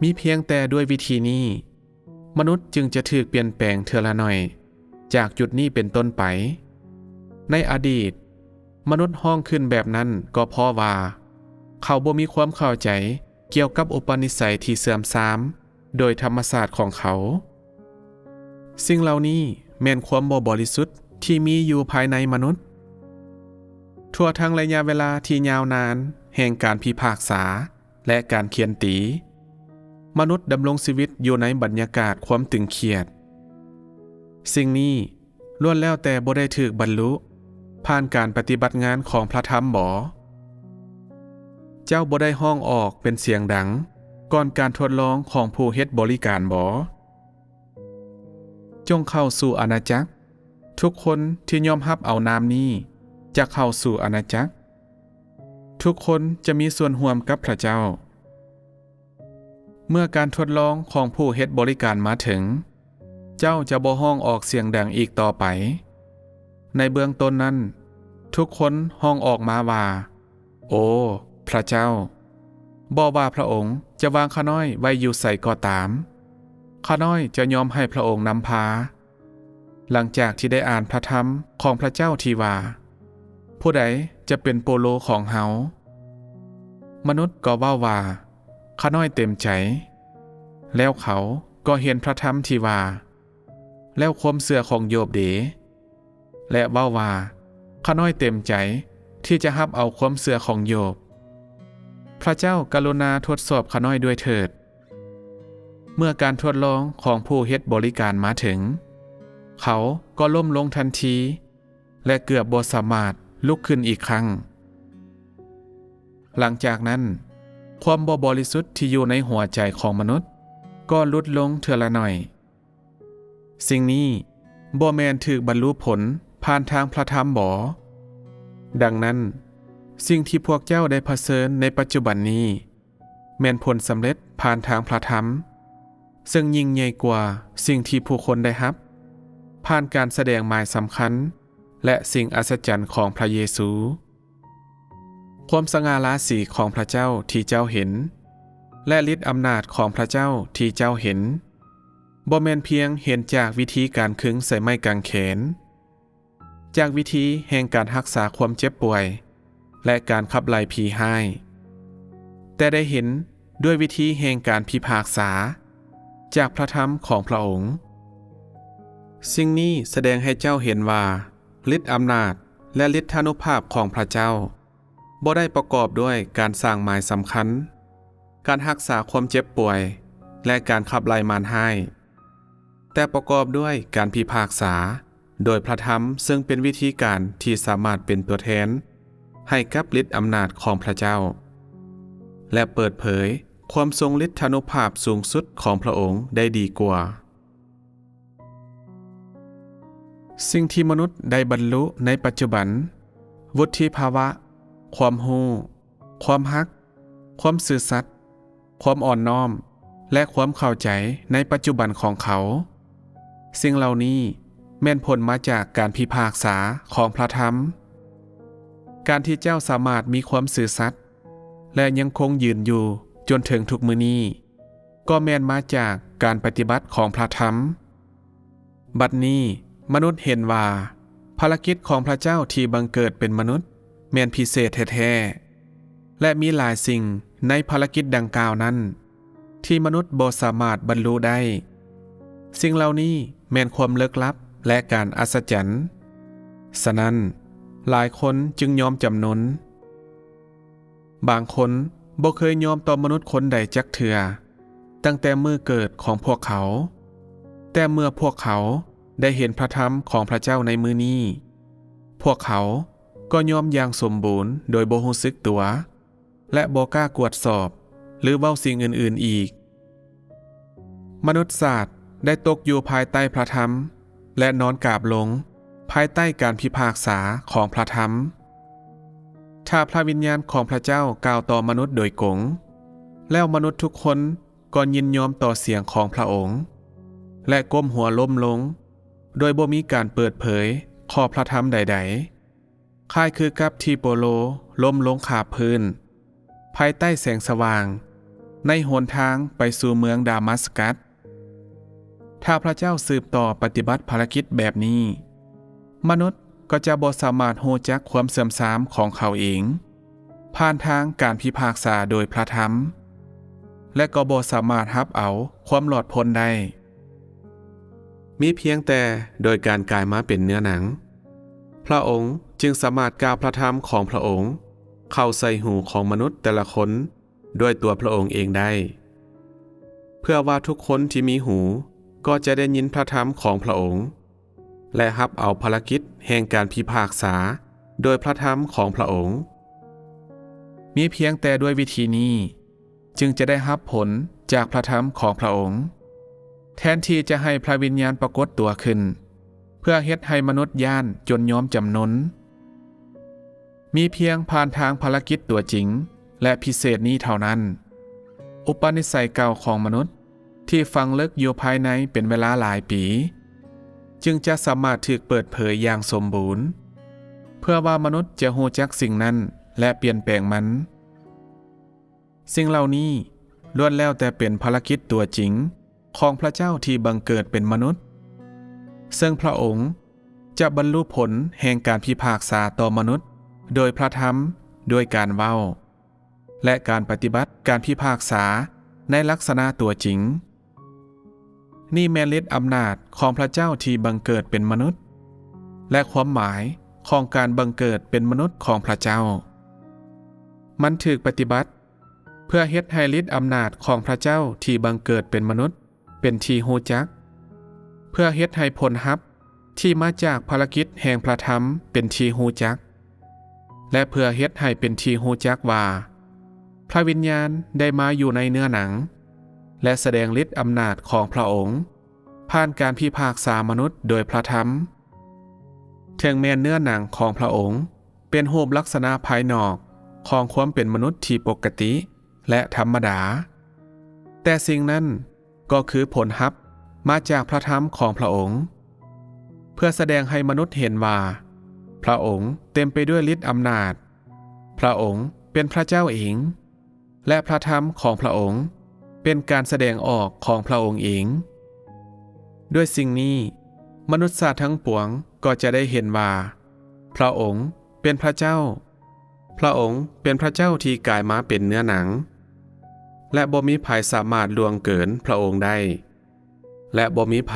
ມີພຽງແຕ່ດ້ວຍວິທີນີ້, ມະນຸດຈຶ່ງຈະຖືກປ່ຽນແປງເທື່ອລະໜ້ອຍຈາກຈຸດນີ້ເປັນຕົ້ນໄປ. ໃນອະດີດ, ມະນຸດຮ້ອງຂຶ້ນແບບນັ້ນກໍເພາະວ່າເຂົາບໍ່ມີຄວາມເຂົ້າໃຈກ່ຽວກັບອຸປະນິໄສທີ່ເສື່ອມຊາມໂດຍທຳມະຊາດຂອງເຂົາ. ສິ່ງເຫຼົ່ານີ້ແມ່ນຄວາມບໍ່ບໍລິສຸດທີ່ມີຢູ່ພາຍໃນມະນຸດ. ທົ່ວທັງໄລຍະເວລາທີ່ຍາວນານແຫ່ງການພິພາກສາ ແລະ ການຂ້ຽນຕີ, ມະນຸດດຳລົງຊີວິດຢູ່ໃນບັນຍາກາດຄວາມຕຶງຄຽດ. ສິ່ງນີ້ລ້ວນແລ້ວແຕ່ບໍ່ໄດ້ຖືກບັນລຸຜ່ານການປະຕິບັດງານຂອງພຣະທຳບໍ? ເຈົ້າບໍ່ໄດ້ຮ້ອງອອກເປັນສຽງດັງກ່ອນການທົດລອງຂອງຜູ້ເຮັດບໍລິການບໍ? ຈົ່ງເຂົ້າສູ່ອານາຈັກ. ທຸກຄົນທີ່ຍອມຮັບເອົານາມນີ້ຈະເຂົ້າສູ່ອານາຈັກ. ທຸກຄົນຈະມີສ່ວນຮ່ວມກັບພຣະເຈົ້າ. ເມື່ອການທົດລອງຂອງຜູ້ເຮັດບໍລິການມາເຖິງ, ເຈົ້າຈະບໍ່ຮ້ອງອອກສຽງດັງອີກຕໍ່ໄປ. ໃນເບື້ອງຕົ້ນນັ້ນ, ທຸກຄົນຮ້ອງອອກມາວ່າ, ໂອ ພຣະເຈົ້າ! ບໍ່ວ່າພຣະອົງຈະວາງຂ້ານ້ອຍໄວ້ຢູ່ໃສກໍຕາມ, ຂ້ານ້ອຍຈະຍອມໃຫ້ພຣະອົງນຳພາ. ຫຼັງຈາກທີ່ໄດ້ອ່ານພຣະທຳຂອງພຣະເຈົ້າທີ່ວ່າ, ຜູ້ໃດຈະເປັນໂປໂລຂອງເຮົາ? ມະນຸດກໍເວົ້າວ່າ, ຂ້ານ້ອຍເຕັມໃຈ. ແລ້ວເຂົາກໍເຫັນພຣະທຳທີ່ວ່າ, ແລ້ວຄວາມເຊື່ອຂອງໂຢບເດ? ແລະ ເວົ້າວ່າ, ຂ້ານ້ອຍເຕັມໃຈທີ່ຈະຮັບເອົາຄວາມເຊື່ອຂອງໂຢບ. ພຣະເຈົ້າກະລຸນາທົດສອບຂ້ານ້ອຍດ້ວຍເຖີດ. ເມື່ອການທົດລອງຂອງຜູ້ເຮັດບໍລິການມາເຖິງ, ເຂົາກໍລົ້ມລົງທັນທີ ແລະ ເກືອບບໍ່ສາມາດລຸກຂຶ້ນອີກຄັ້ງ. ຫຼັງຈາກນັ້ນ, ຄວາມບໍ່ບໍລິສຸດທີ່ຢູ່ໃນຫົວໃຈຂອງມະນຸດກໍຫຼຸດລົງເທື່ອລະໜ້ອຍ. ສິ່ງນີ້ບໍ່ແມ່ນຖືກບັນລຸຜົນຜ່ານທາງພຣະທຳບໍ? ດັ່ງນັ້ນ, ສິ່ງທີ່ພວກເຈົ້າໄດ້ຜະເຊີນໃນປັດຈຸບັນນີ້ ແມ່ນຜົນສຳເລັດຜ່ານທາງພຣະທຳ, ເຊິ່ງຍິ່ງໃຫຍ່ກວ່າສິ່ງທີ່ຜູ້ຄົນໄດ້ຮັບ ຜ່ານການສະແດງໝາຍສຳຄັນ ແລະ ສິ່ງອັດສະຈັນຂອງພຣະເຢຊູ. ຄວາມສະຫງ່າລາສີຂອງພຣະເຈົ້າທີ່ເຈົ້າເຫັນ ແລະ ລິດອຳນາດຂອງພຣະເຈົ້າທີ່ເຈົ້າເຫັນ ບໍ່ແມ່ນພຽງເຫັນຈາກວິທີການຄຶງໃສ່ໄມ້ກາງແຂນ, ຈາກວິທີແຫ່ງການຮັກສາຄວາມເຈັບປ່ວຍ ແລະ ການຂັບໄລ່ຜີຮ້າຍ, ແຕ່ໄດ້ເຫັນດ້ວຍວິທີແຫ່ງການພິພາກສາຈາກພຣະທຳຂອງພຣະອົງ. ສິ່ງນີ້ສະແດງໃຫ້ເຈົ້າເຫັນວ່າ ລິດອຳນາດ ແລະ ລິດທານຸພາບຂອງພຣະເຈົ້າ ບໍ່ໄດ້ປະກອບດ້ວຍການສ້າງໝາຍສຳຄັນ, ການຮັກສາຄວາມເຈັບປ່ວຍ ແລະ ການຂັບໄລ່ມານຮ້າຍ, ແຕ່ປະກອບດ້ວຍການພິພາກສາໂດຍພຣະທຳ, ເຊິ່ງເປັນວິທີການທີ່ສາມາດເປັນຕົວແທນໃຫ້ກັບລິດອຳນາດຂອງພຣະເຈົ້າ ແລະ ເປີດເຜີຍຄວາມຊົງລິດທານຸພາບສູງສຸດຂອງພຣະອົງໄດ້ດີກວ່າ. ສິ່ງທີ່ມະນຸດໄດ້ບັນລຸໃນປັດຈຸບັນ, ວຸດທິພາວະ, ຄວາມຮູ້, ຄວາມຮັກ, ຄວາມຊື່ສັດ, ຄວາມອ່ອນນ້ອມ ແລະ ຄວາມເຂົ້າໃຈໃນປັດຈຸບັນຂອງເຂົາ, ສິ່ງເຫຼົ່ານີ້ແມ່ນຜົນມາຈາກການພິພາກສາຂອງພຣະທຳ. ການທີ່ເຈົ້າສາມາດມີຄວາມຊື່ສັດ ແລະ ຍັງຄົງຢືນຢູ່ຈົນເຖິງທຸກມື້ນີ້, ກໍແມ່ນມາຈາກການປະຕິບັດຂອງພະທຳ. ບັດນີ້ມະນຸດເຫັນວ່າ ພາລະກິດຂອງພະເຈົ້າທີ່ບັງເກີດເປັນມະນຸດແມ່ນພິເສດແທ້ໆ ແລະ ມີຫຼາຍສິ່ງໃນພາລະກິດດັ່ງກ່າວນັ້ນ ທີ່ມະນຸດບໍ່ສາມາດບັນລຸໄດ້. ສິ່ງເຫຼົ່ານີ້ແມ່ນຄວາມເລິກລັບ ແລະ ການອັດສະຈັນ. ສະນັ້ນ, ຫຼາຍຄົນຈຶ່ງຍອມຈຳນົນ. ບາງຄົນບໍ່ເຄີຍຍອມຕໍ່ມະນຸດຄົນໃດຈັກເທື່ອ, ຕັ້ງແຕ່ມື້ເກີດຂອງພວກເຂົາ. ແຕ່ເມື່ອພວກເຂົາໄດ້ເຫັນພະທຳຂອງພະເຈົ້າໃນມື້ນີ້, ພວກເຂົາກໍຍອມຢ່າງສົມບູນໂດຍບໍ່ຮູ້ສຶກຕົວ ແລະ ບໍ່ກ້າກວດສອບ ຫຼື ເວົ້າສິ່ງອື່ນໆອີກ. ມະນຸດຊາດໄດ້ຕົກຢູ່ພາຍໃຕ້ພະທຳ ແລະ ນອນກາບລົງພາຍໃຕ້ການພິພາກສາຂອງພະທຳ. ຖ້າພະວິນຍານຂອງພະເຈົ້າກ່າວຕໍ່ມະນຸດໂດຍກົງ, ແລ້ວມະນຸດທຸກຄົນກໍຍິນຍອມຕໍ່ສຽງຂອງພະອົງ ແລະ ກົ້ມຫົວລົມລົງ ໂດຍບໍ່ມີການເປີດເຜີຍຂໍ້ພະທຳໃດໆ. ຄ້າຍຄືກັບທີ່ໂປໂລລົ້ມລົງຄາບພື້ນ ພາຍໃຕ້ແສງສະຫວ່າງ ໃນຫົນທາງໄປສູ່ເມືອງດາມັດສະກັດ. ຖ້າພະເຈົ້າສືບຕໍ່ປະຕິບັດພາລະກິດແບບນີ້, ມະນຸດກໍຈະບໍ່ສາມາດຮູ້ຈັກຄວາມເສື່ອມຊາມຂອງເຂົາເອງ ຜ່ານທາງການພິພາກສາໂດຍພະທຳ ແລະ ກໍບໍ່ສາມາດຮັບເອົາຄວາມລອດພົ້ນໄດ້. ມີພຽງແຕ່ໂດຍການກາຍມາເປັນເນື້ອໜັງ, ພະອົງຈຶ່ງສາມາດກ່າວພະທຳຂອງພະອົງເຂົ້າໃສ່ຫູຂອງມະນຸດແຕ່ລະຄົນດ້ວຍຕົວພະອົງເອງໄດ້, ເພື່ອວ່າທຸກຄົນທີ່ມີຫູກໍຈະໄດ້ຍິນພະທຳຂອງພະອົງ ແລະ ຮັບເອົາພາລະກິດແຫ່ງການພິພາກສາໂດຍພະທຳຂອງພະອົງ. ມີພຽງແຕ່ດ້ວຍວິທີນີ້ ຈຶ່ງຈະໄດ້ຮັບຜົນຈາກພະທຳຂອງພະອົງ, ແທນທີ່ຈະໃຫ້ພະວິນຍານປາກົດຕົວຂຶ້ນ ເພື່ອເຮັດໃຫ້ມະນຸດຢ້ານຈົນຍອມຈຳນົນ. ມີພຽງຜ່ານທາງພາລະກິດຕົວຈິງ ແລະ ພິເສດນີ້ເທົ່ານັ້ນ, ອຸປະນິໄສເກົ່າຂອງມະນຸດທີ່ຝັງເລິກຢູ່ພາຍໃນເປັນເວລາຫຼາຍປີ ຈຶ່ງຈະສາມາດຖືກເປີດເຜີຍຢ່າງສົມບູນ, ເພື່ອວ່າມະນຸດຈະຮູ້ຈັກສິ່ງນັ້ນ ແລະ ປ່ຽນແປງມັນ. ສິ່ງເຫຼົ່ານີ້ລ້ວນແລ້ວແຕ່ເປັນພາລະກິດຕົວຈິງຂອງພະເຈົ້າທີ່ບັງເກີດເປັນມະນຸດ, ເຊິ່ງພະອົງຈະບັນລຸຜົນແຫ່ງການພິພາກສາຕໍ່ມະນຸດໂດຍພະທຳ, ດ້ວຍການເວົ້າ ແລະ ການປະຕິບັດການພິພາກສາໃນລັກສະນະຕົວຈິງ. ນີ້ແມ່ນລິດອຳນາດຂອງພະເຈົ້າທີ່ບັງເກີດເປັນມະນຸດ ແລະ ຄວາມໝາຍຂອງການບັງເກີດເປັນມະນຸດຂອງພະເຈົ້າ. ມັນຖືກປະຕິບັດເພື່ອເຮັດໃຫ້ລິດອຳນາດຂອງພະເຈົ້າທີ່ບັງເກີດເປັນມະນຸດເປັນທີ່ຮູ້ຈັກ, ເພື່ອເຮັດໃຫ້ຜົນຮັບ ທີ່ມາຈາກພາລະກິດແຫ່ງພະທຳເປັນທີ່ຮູ້ຈັກ ແລະ ເພື່ອເຮັດໃຫ້ເປັນທີ່ຮູ້ຈັກວ່າ ພະວິນຍານໄດ້ມາຢູ່ໃນເນື້ອໜັງ ແລະ ສະແດງລິດອຳນາດຂອງພະອົງຜ່ານການພິພາກສາມະນຸດໂດຍພະທຳ. ເຖິງແມ່ນເນື້ອໜັງຂອງພະອົງເປັນຮູບລັກສະນະພາຍນອກຂອງຄວາມເປັນມະນຸດທີ່ປົກກະຕິ ແລະ ທຳມະດາ, ແຕ່ສິ່ງນັ້ນກໍຄືຜົນຮັບມາຈາກພະທຳຂອງພະອົງ, ເພື່ອສະແດງໃຫ້ມະນຸດເຫັນວ່າພະອົງເຕັມໄປດ້ວຍລິດອຳນາດ, ພະອົງເປັນພະເຈົ້າເອງ, ແລະ ພະທຳຂອງພະອົງເປັນການສະແດງອອກຂອງພະອົງເອງ. ດ້ວຍສິ່ງນີ້, ມະນຸດຊາດທັງປວງກໍຈະໄດ້ເຫັນວ່າພະອົງເປັນພະເຈົ້າ. ພະອົງເປັນພະເຈົ້າທີ່ກາຍມາເປັນເນື້ອໜັງ, ແລະ ບໍ່ມີໃຜສາມາດລ່ວງເກີນພະອົງໄດ້, ແລະ ບໍ່ມີໃຜ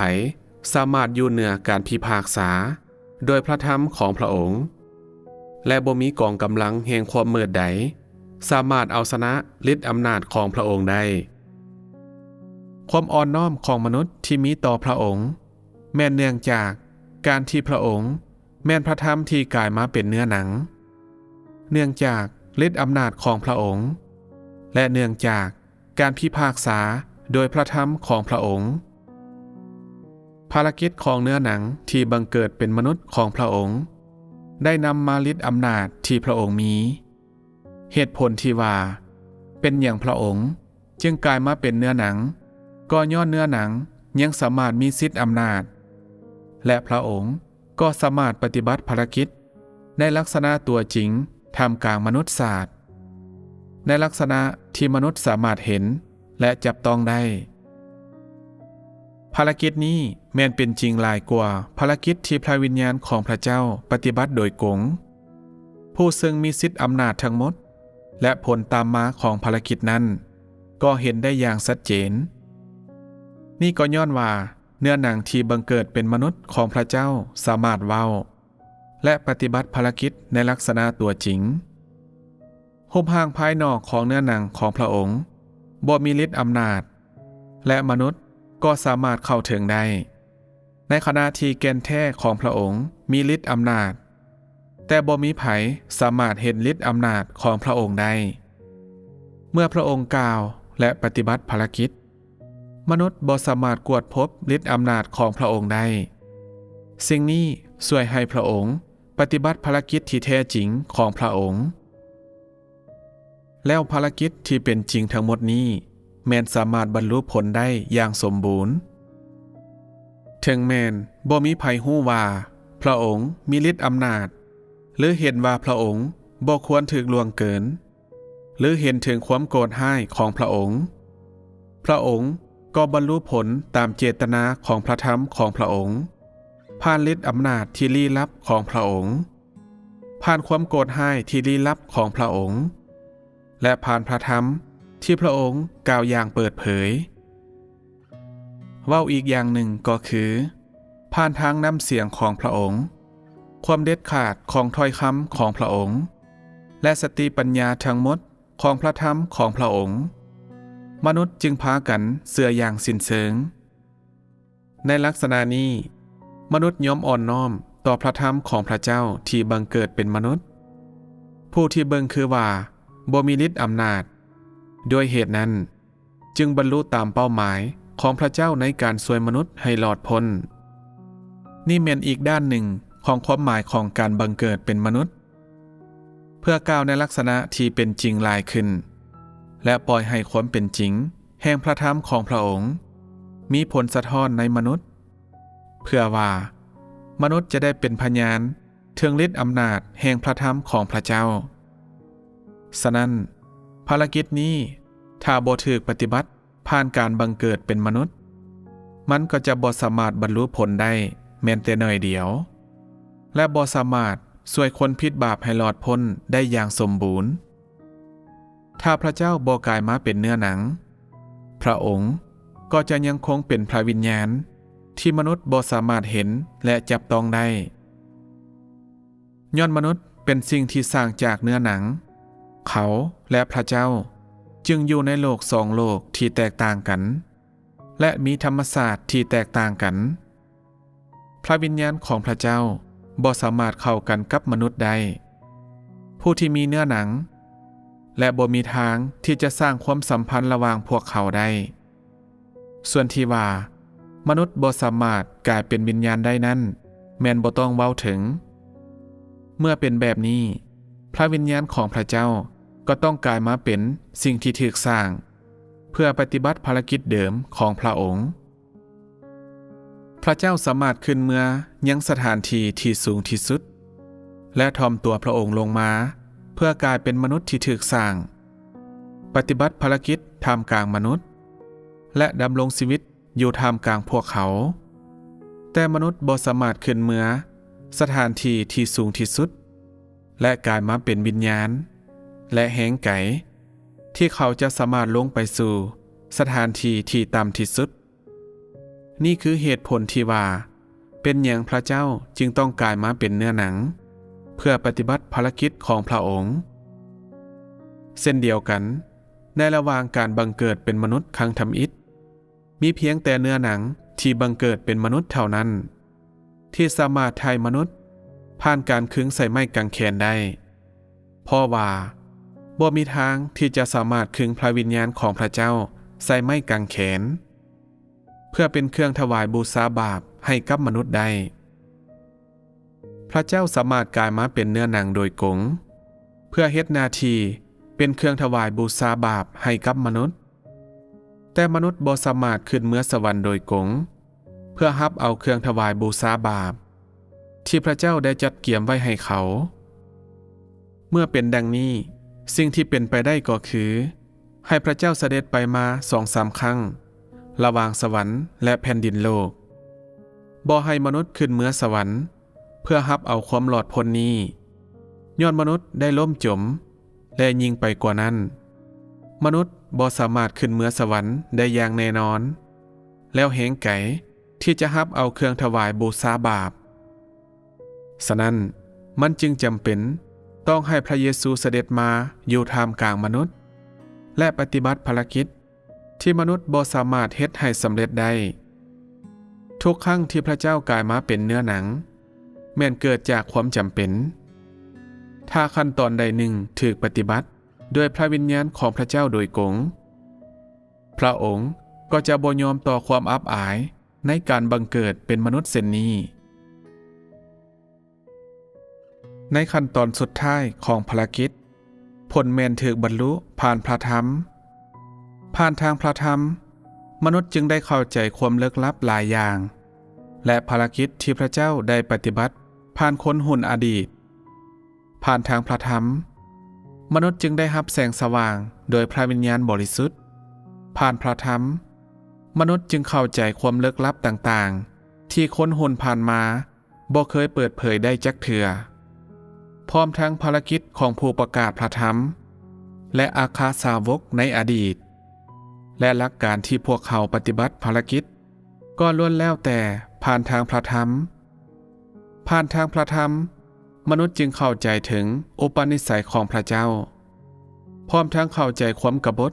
ສາມາດຢູ່ເໜືອການພິພາກສາໂດຍພະທຳຂອງພະອົງ, ແລະ ບໍ່ມີກອງກຳລັງແຫ່ງຄວາມມືດໃດສາມາດເອົາຊະນະລິດອຳນາດຂອງພະອົງໄດ້. ຄວາມອ່ອນນ້ອມຂອງມະນຸດທີ່ມີຕໍ່ພະອົງ ແມ່ນເນື່ອງຈາກການທີ່ພະອົງແມ່ນພະທຳທີ່ກາຍມາເປັນເນື້ອໜັງ, ເນື່ອງຈາກລິດອຳນາດຂອງພະອົງ, ແລະ ເນື່ອງຈາກການພິພາກສາໂດຍພະທຳຂອງພະອົງ. ພາລະກິດຂອງເນື້ອໜັງທີ່ບັງເກີດເປັນມະນຸດຂອງພະອົງ ໄດ້ນຳມາລິດອຳນາດທີ່ພະອົງມີ. ເຫດຜົນທີ່ວ່າເປັນຫຍັງພະອົງຈຶ່ງກາຍມາເປັນເນື້ອໜັງ ກໍຍ້ອນເນື້ອໜັງຍັງສາມາດມີສິດອຳນາດ ແລະ ພະອົງກໍສາມາດປະຕິບັດພາລະກິດໃນລັກສະນະຕົວຈິງທ່າມກາງມະນຸດຊາດ, ໃນລັກສະນະທີ່ມະນຸດສາມາດເຫັນ ແລະ ຈັບຕ້ອງໄດ້. ພາລະກິດນີ້ແມ່ນເປັນຈິງຫຼາຍກວ່າພາລະກິດທີ່ພະວິນຍານຂອງພະເຈົ້າປະຕິບັດໂດຍກົງ. ຜູ້ເຊິ່ງມີສິດອຳນາດທັງໝົດ ແລະ ຜົນຕາມມາຂອງພາລະກິດນັ້ນ ກໍເຫັນໄດ້ຢ່າງຊັດເຈນ. ນີ້ກໍຍ້ອນວ່າເນື້ອໜັງທີ່ບັງເກີດເປັນມະນຸດຂອງພະເຈົ້າສາມາດເວົ້າ ແລະ ປະຕິບັດພາລະກິດໃນລັກສະນະຕົວຈິງ. ຮູບຮ່າງພາຍນອກຂອງເນື້ອໜັງຂອງພະອົງບໍ່ມີລິດອຳນາດ ແລະ ມະນຸດກໍສາມາດເຂົ້າເຖິງໄດ້, ໃນຂະນະທີ່ແກ່ນແທ້ຂອງພະອົງມີລິດອຳນາດ, ແຕ່ບໍ່ມີໃຜສາມາດເຫັນລິດອຳນາດຂອງພະອົງໄດ້. ເມື່ອພະອົງກ່າວ ແລະ ປະຕິບັດພາລະກິດ, ມະນຸດບໍ່ສາມາດກວດພົບລິດອຳນາດຂອງພະອົງໄດ້. ສິ່ງນີ້ຊ່ວຍໃຫ້ພະອົງປະຕິບັດພາລະກິດທີ່ແທ້ຈິງຂອງພະອົງ. ແລ້ວພາລະກິດທີ່ເປັນຈິງທັງໝົດນີ້ແມ່ນສາມາດບັນລຸຜົນໄດ້ຢ່າງສົມບູນ. ເຖິງແມ່ນບໍ່ມີໃຜຮູ້ວ່າພະອົງມີລິດອຳນາດ ຫຼື ເຫັນວ່າພະອົງບໍ່ຄວນຖືກລ່ວງເກີນ ຫຼື ເຫັນເຖິງຄວາມໂກດຮ້າຍຂອງພະອົງ, ພະອົງກໍບັນລຸຜົນຕາມເຈດຕະນາຂອງພະທຳຂອງພະອົງ, ຜ່ານລິດອຳນາດທີ່ລີ້ລັບຂອງພະອົງ, ຜ່ານຄວາມໂກດຮ້າຍທີ່ລີ້ລັບຂອງພະອົງ ແລະ ຜ່ານພະທຳທີ່ພະອົງກ່າວຢ່າງເປີດເຜີຍ. ເວົ້າອີກຢ່າງໜຶ່ງກໍຄື ຜ່ານທາງນ້ຳສຽງຂອງພະອົງ, ຄວາມເດັດຂາດຂອງຖ້ອຍຄຳຂອງພະອົງ ແລະ ສະຕິປັນຍາທັງໝົດຂອງພະທຳຂອງພະອົງ, ມະນຸດຈຶ່ງພາກັນເຊື່ອຢ່າງສິ້ນເຊີງ. ໃນລັກສະນະນີ້, ມະນຸດຍອມອ່ອນນ້ອມຕໍ່ພະທຳຂອງພະເຈົ້າທີ່ບັງເກີດເປັນມະນຸດ, ຜູ້ທີ່ເບິ່ງຄືວ່າບໍ່ມີລິດອຳນາດ. ດ້ວຍເຫດນັ້ນ, ຈຶ່ງບັນລຸຕາມເປົ້າໝາຍຂອງພະເຈົ້າໃນການຊ່ວຍມະນຸດໃຫ້ລອດພົ້ນ. ນີ້ແມ່ນອີກດ້ານໜຶ່ງຂອງຄວາມໝາຍຂອງການບັງເກີດເປັນມະນຸດ, ເພື່ອກ່າວໃນລັກສະນະທີ່ເປັນຈິງຫຼາຍຂຶ້ນ ແລະ ປ່ອຍໃຫ້ຄວາມເປັນຈິງແຫ່ງພະທຳຂອງພະອົງມີຜົນສະທ້ອນໃນມະນຸດ, ເພື່ອວ່າມະນຸດຈະໄດ້ເປັນພະຍານ ເຖິງລິດອຳນາດແຫ່ງພະທຳຂອງພະເຈົ້າ. ສະນັ້ນ, ພາລະກິດນີ້ຖ້າບໍ່ຖືກປະຕິບັດຜ່ານການບັງເກີດເປັນມະນຸດ, ມັນກໍຈະບໍ່ສາມາດບັນລຸຜົນໄດ້ແມ່ນແຕ່ໜ້ອຍດຽວ, ແລະ ບໍ່ສາມາດຊ່ວຍຄົນຜິດບາບໃຫ້ລອດພົ້ນໄດ້ຢ່າງສົມບູນ. ຖ້າພະເຈົ້າບໍ່ກາຍມາເປັນເນື້ອໜັງ, ພະອົງກໍຈະຍັງຄົງເປັນພະວິນຍານທີ່ມະນຸດບໍ່ສາມາດເຫັນ ແລະ ຈັບຕ້ອງໄດ້. ຍ້ອນມະນຸດເປັນສິ່ງທີ່ສ້າງຈາກເນື້ອໜັງ, ເຂົາ ແລະ ພະເຈົ້າຈຶ່ງຢູ່ໃນໂລກສອງໂລກທີ່ແຕກຕ່າງກັນ ແລະ ມີທຳມະຊາດທີ່ແຕກຕ່າງກັນ. ພະວິນຍານຂອງພະເຈົ້າບໍ່ສາມາດເຂົ້າກັນກັບມະນຸດໄດ້. ຜູ້ທີ່ມີເນື້ອໜັງ ແລະ ບໍ່ມີທາງທີ່ຈະສ້າງຄວາມສຳພັນລະຫວ່າງພວກເຂົາໄດ້. ສ່ວນທີ່ວ່າມະນຸດບໍ່ສາມາດກາຍເປັນວິນຍານໄດ້ນັ້ນ ແມ່ນບໍ່ຕ້ອງເວົ້າເຖິງ. ເມື່ອເປັນແບບນີ້, ພະວິນຍານຂອງພະເຈົ້າກໍຕ້ອງກາຍມາເປັນສິ່ງທີ່ຖືກສ້າງ ເພື່ອປະຕິບັດພາລະກິດເດີມຂອງພະອົງ. ພະເຈົ້າສາມາດຂຶ້ນເມືອຍັງສະຖານທີ່ທີ່ສູງທີ່ສຸດ ແລະ ຖ່ອມຕົວພະອົງລົງມາເພື່ອກາຍເປັນມະນຸດທີ່ຖືກສ້າງ, ປະຕິບັດພາລະກິດທ່າມກາງມະນຸດ ແລະ ດຳລົງຊີວິດຢູ່ທ່າມກາງພວກເຂົາ. ແຕ່ມະນຸດບໍ່ສາມາດຂຶ້ນເມືອສະຖານທີ່ທີ່ສູງທີ່ສຸດ ແລະ ກາຍມາເປັນວິນຍານ ແລະ ແຮງໄກ ທີ່ເຂົາຈະສາມາດລົງໄປສູ່ສະຖານທີ່ທີ່ຕ່ຳທີ່ສຸດ. ນີ້ຄືເຫດຜົນທີ່ວ່າເປັນຫຍັງພະເຈົ້າຈຶ່ງຕ້ອງກາຍມາເປັນເນື້ອໜັງ ເພື່ອປະຕິບັດພາລະກິດຂອງພະອົງ. ເຊັ່ນດຽວກັນ, ໃນລະຫວ່າງການບັງເກີດເປັນມະນຸດຄັ້ງທຳອິດ, ມີພຽງແຕ່ເນື້ອໜັງທີ່ບັງເກີດເປັນມະນຸດເທົ່ານັ້ນ ທີ່ສາມາດໄຖ່ມະນຸດຜ່ານການຄຶງໃສ່ໄມ້ກາງແຂນໄດ້, ເພາະວ່າບໍ່ມີທາງທີ່ຈະສາມາດຄຶງພະວິນຍານຂອງພະເຈົ້າໃສ່ໄມ້ກາງແຂນ ເພື່ອເປັນເຄື່ອງຖວາຍບູຊາບາບໃຫ້ກັບມະນຸດໄດ້. ພະເຈົ້າສາມາດກາຍມາເປັນເນື້ອໜັງໂດຍກົງ ເພື່ອເຮັດໜ້າທີ່ເປັນເຄື່ອງຖວາຍບູຊາບາບໃຫ້ກັບມະນຸດ. ແຕ່ມະນຸດບໍ່ສາມາດຂຶ້ນເມືອສະຫວັນໂດຍກົງ ເພື່ອຮັບເອົາເຄື່ອງຖວາຍບູຊາບາບທີ່ພະເຈົ້າໄດ້ຈັດກຽມໄວ້ໃຫ້ເຂົາ. ເມື່ອເປັນດັ່ງນີ້, ສິ່ງທີ່ເປັນໄປໄດ້ກໍຄື ໃຫ້ພຣະເຈົ້າສະເດັດໄປມາສອງສາມຄັ້ງ ລະຫວ່າງສະຫວັນ ແລະ ແຜ່ນດິນໂລກ, ບໍ່ໃຫ້ມະນຸດຂຶ້ນເມືອສະຫວັນ ເພື່ອຮັບເອົາຄວາມລອດພົ້ນນີ້, ຍ້ອນມະນຸດໄດ້ລົ້ມຈົມ, ແລະ ຍິ່ງໄປກວ່ານັ້ນ, ມະນຸດບໍ່ສາມາດຂຶ້ນເມືອສະຫວັນໄດ້ຢ່າງແນ່ນອນ, ແລ້ວແຮງໄກທີ່ຈະຮັບເອົາເຄື່ອງຖວາຍບູຊາບາບ. ສະນັ້ນ, ມັນຈຶ່ງຈຳເປັນຕ້ອງໃຫ້ພຣະເຢຊູສະເດັດມາຢູ່ທ່າມກາງມະນຸດ ແລະ ປະຕິບັດພາລະກິດທີ່ມະນຸດບໍ່ສາມາດເຮັດໃຫ້ສຳເລັດໄດ້. ທຸກຄັ້ງທີ່ພຣະເຈົ້າກາຍມາເປັນເນື້ອໜັງ ແມ່ນເກີດຈາກຄວາມຈຳເປັນ. ຖ້າຂັ້ນຕອນໃດໜຶ່ງຖືກປະຕິບັດໂດຍພຣະວິນຍານຂອງພຣະເຈົ້າໂດຍກົງ, ພຣະອົງກໍຈະບໍ່ຍອມຕໍ່ຄວາມອັບອາຍໃນການບັງເກີດເປັນມະນຸດເຊັ່ນນີ້. ໃນຂັ້ນຕອນສຸດທ້າຍຂອງພາລະກິດ, ຜົນແມ່ນຖືກບັນລຸຜ່ານພຣະທຳ. ຜ່ານທາງພຣະທຳ, ມະນຸດຈຶ່ງໄດ້ເຂົ້າໃຈຄວາມເລິກລັບຫຼາຍຢ່າງ ແລະ ພາລະກິດທີ່ພຣະເຈົ້າໄດ້ປະຕິບັດຜ່ານຄົນຮຸ່ນອະດີດ. ຜ່ານທາງພຣະທຳ, ມະນຸດຈຶ່ງໄດ້ຮັບແສງສະຫວ່າງໂດຍພຣະວິນຍານບໍລິສຸດ. ຜ່ານພຣະທຳ, ມະນຸດຈຶ່ງເຂົ້າໃຈຄວາມເລິກລັບຕ່າງໆ ທີ່ຄົນຮຸ່ນຜ່ານມາບໍ່ເຄີຍເປີດເຜີຍໄດ້ຈັກເທື່ອ, ພ້ອມທັງພາລະກິດຂອງຜູ້ປະກາດພຣະທຳ ແລະ ອັກຄະສາວົກໃນອະດີດ ແລະ ຫຼັກການທີ່ພວກເຂົາປະຕິບັດພາລະກິດ ກໍລ້ວນແລ້ວແຕ່ຜ່ານທາງພຣະທຳ. ຜ່ານທາງພຣະທຳ, ມະນຸດຈຶ່ງເຂົ້າໃຈເຖິງອຸປະນິໄສຂອງພຣະເຈົ້າ, ພ້ອມທັງເຂົ້າໃຈຄວາມກະບົດ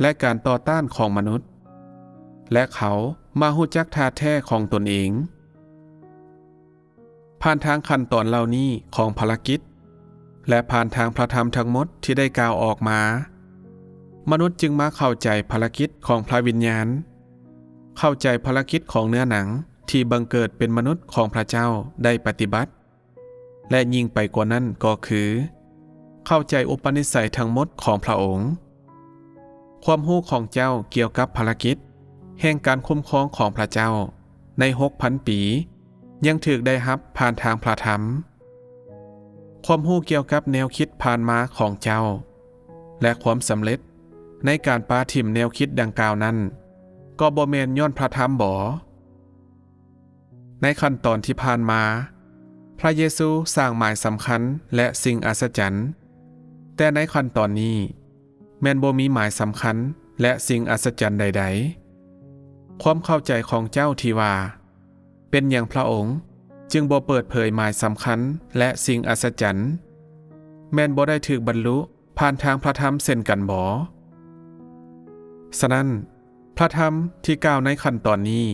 ແລະ ການຕໍ່ຕ້ານຂອງມະນຸດ, ແລະ ເຂົາມາຮູ້ຈັກທ່າແທ້ຂອງຕົນເອງ. ຜ່ານທາງຂັ້ນຕອນເຫຼົ່ານີ້ຂອງພາລະກິດ ແລະ ຜ່ານທາງພຣະທຳທັງໝົດທີ່ໄດ້ກ່າວອອກມາ, ມະນຸດຈຶ່ງມາເຂົ້າໃຈພາລະກິດຂອງພຣະວິນຍານ, ເຂົ້າໃຈພາລະກິດຂອງເນື້ອໜັງທີ່ບັງເກີດເປັນມະນຸດຂອງພຣະເຈົ້າໄດ້ປະຕິບັດ. ແລະ ຍິ່ງໄປກວ່ານັ້ນກໍຄື ເຂົ້າໃຈອຸປະນິໄສທັງໝົດຂອງພຣະອົງ. ຄວາມຮູ້ຂອງເຈົ້າກ່ຽວກັບພາລະກິດແຫ່ງການຄຸ້ມຄອງຂອງພຣະເຈົ້າໃນຫົກພັນປີ ຍັງຖືກໄດ້ຮັບຜ່ານທາງພຣະທຳ. ຄວາມຮູ້ກ່ຽວກັບແນວຄິດຜ່ານມາຂອງເຈົ້າ ແລະ ຄວາມສຳເລັດໃນການປາຖິ້ມແນວຄິດດັ່ງກ່າວນັ້ນ ກໍບໍ່ແມ່ນຍ້ອນພຣະທຳບໍ? ໃນຂັ້ນຕອນທີ່ຜ່ານມາ, ພຣະເຢຊູສ້າງໝາຍສຳຄັນ ແລະ ສິ່ງອັດສະຈັນ, ແຕ່ໃນຂັ້ນຕອນນີ້ ແມ່ນບໍ່ມີໝາຍສຳຄັນ ແລະ ສິ່ງອັດສະຈັນໃດໆ. ຄວາມເຂົ້າໃຈຂອງເຈົ້າທີ່ວ່າ ເປັນຫຍັງພຣະອົງຈຶ່ງບໍ່ເປີດເຜີຍໝາຍສຳຄັນ ແລະ ສິ່ງອັດສະຈັນ ແມ່ນບໍ່ໄດ້ຖືກບັນລຸ ຜ່ານທາງພຣະທຳເຊັ່ນກັນບໍ? ສະນັ້ນ, ພຣະທຳທີ່ກ່າວໃນຂັ້ນຕອນນີ້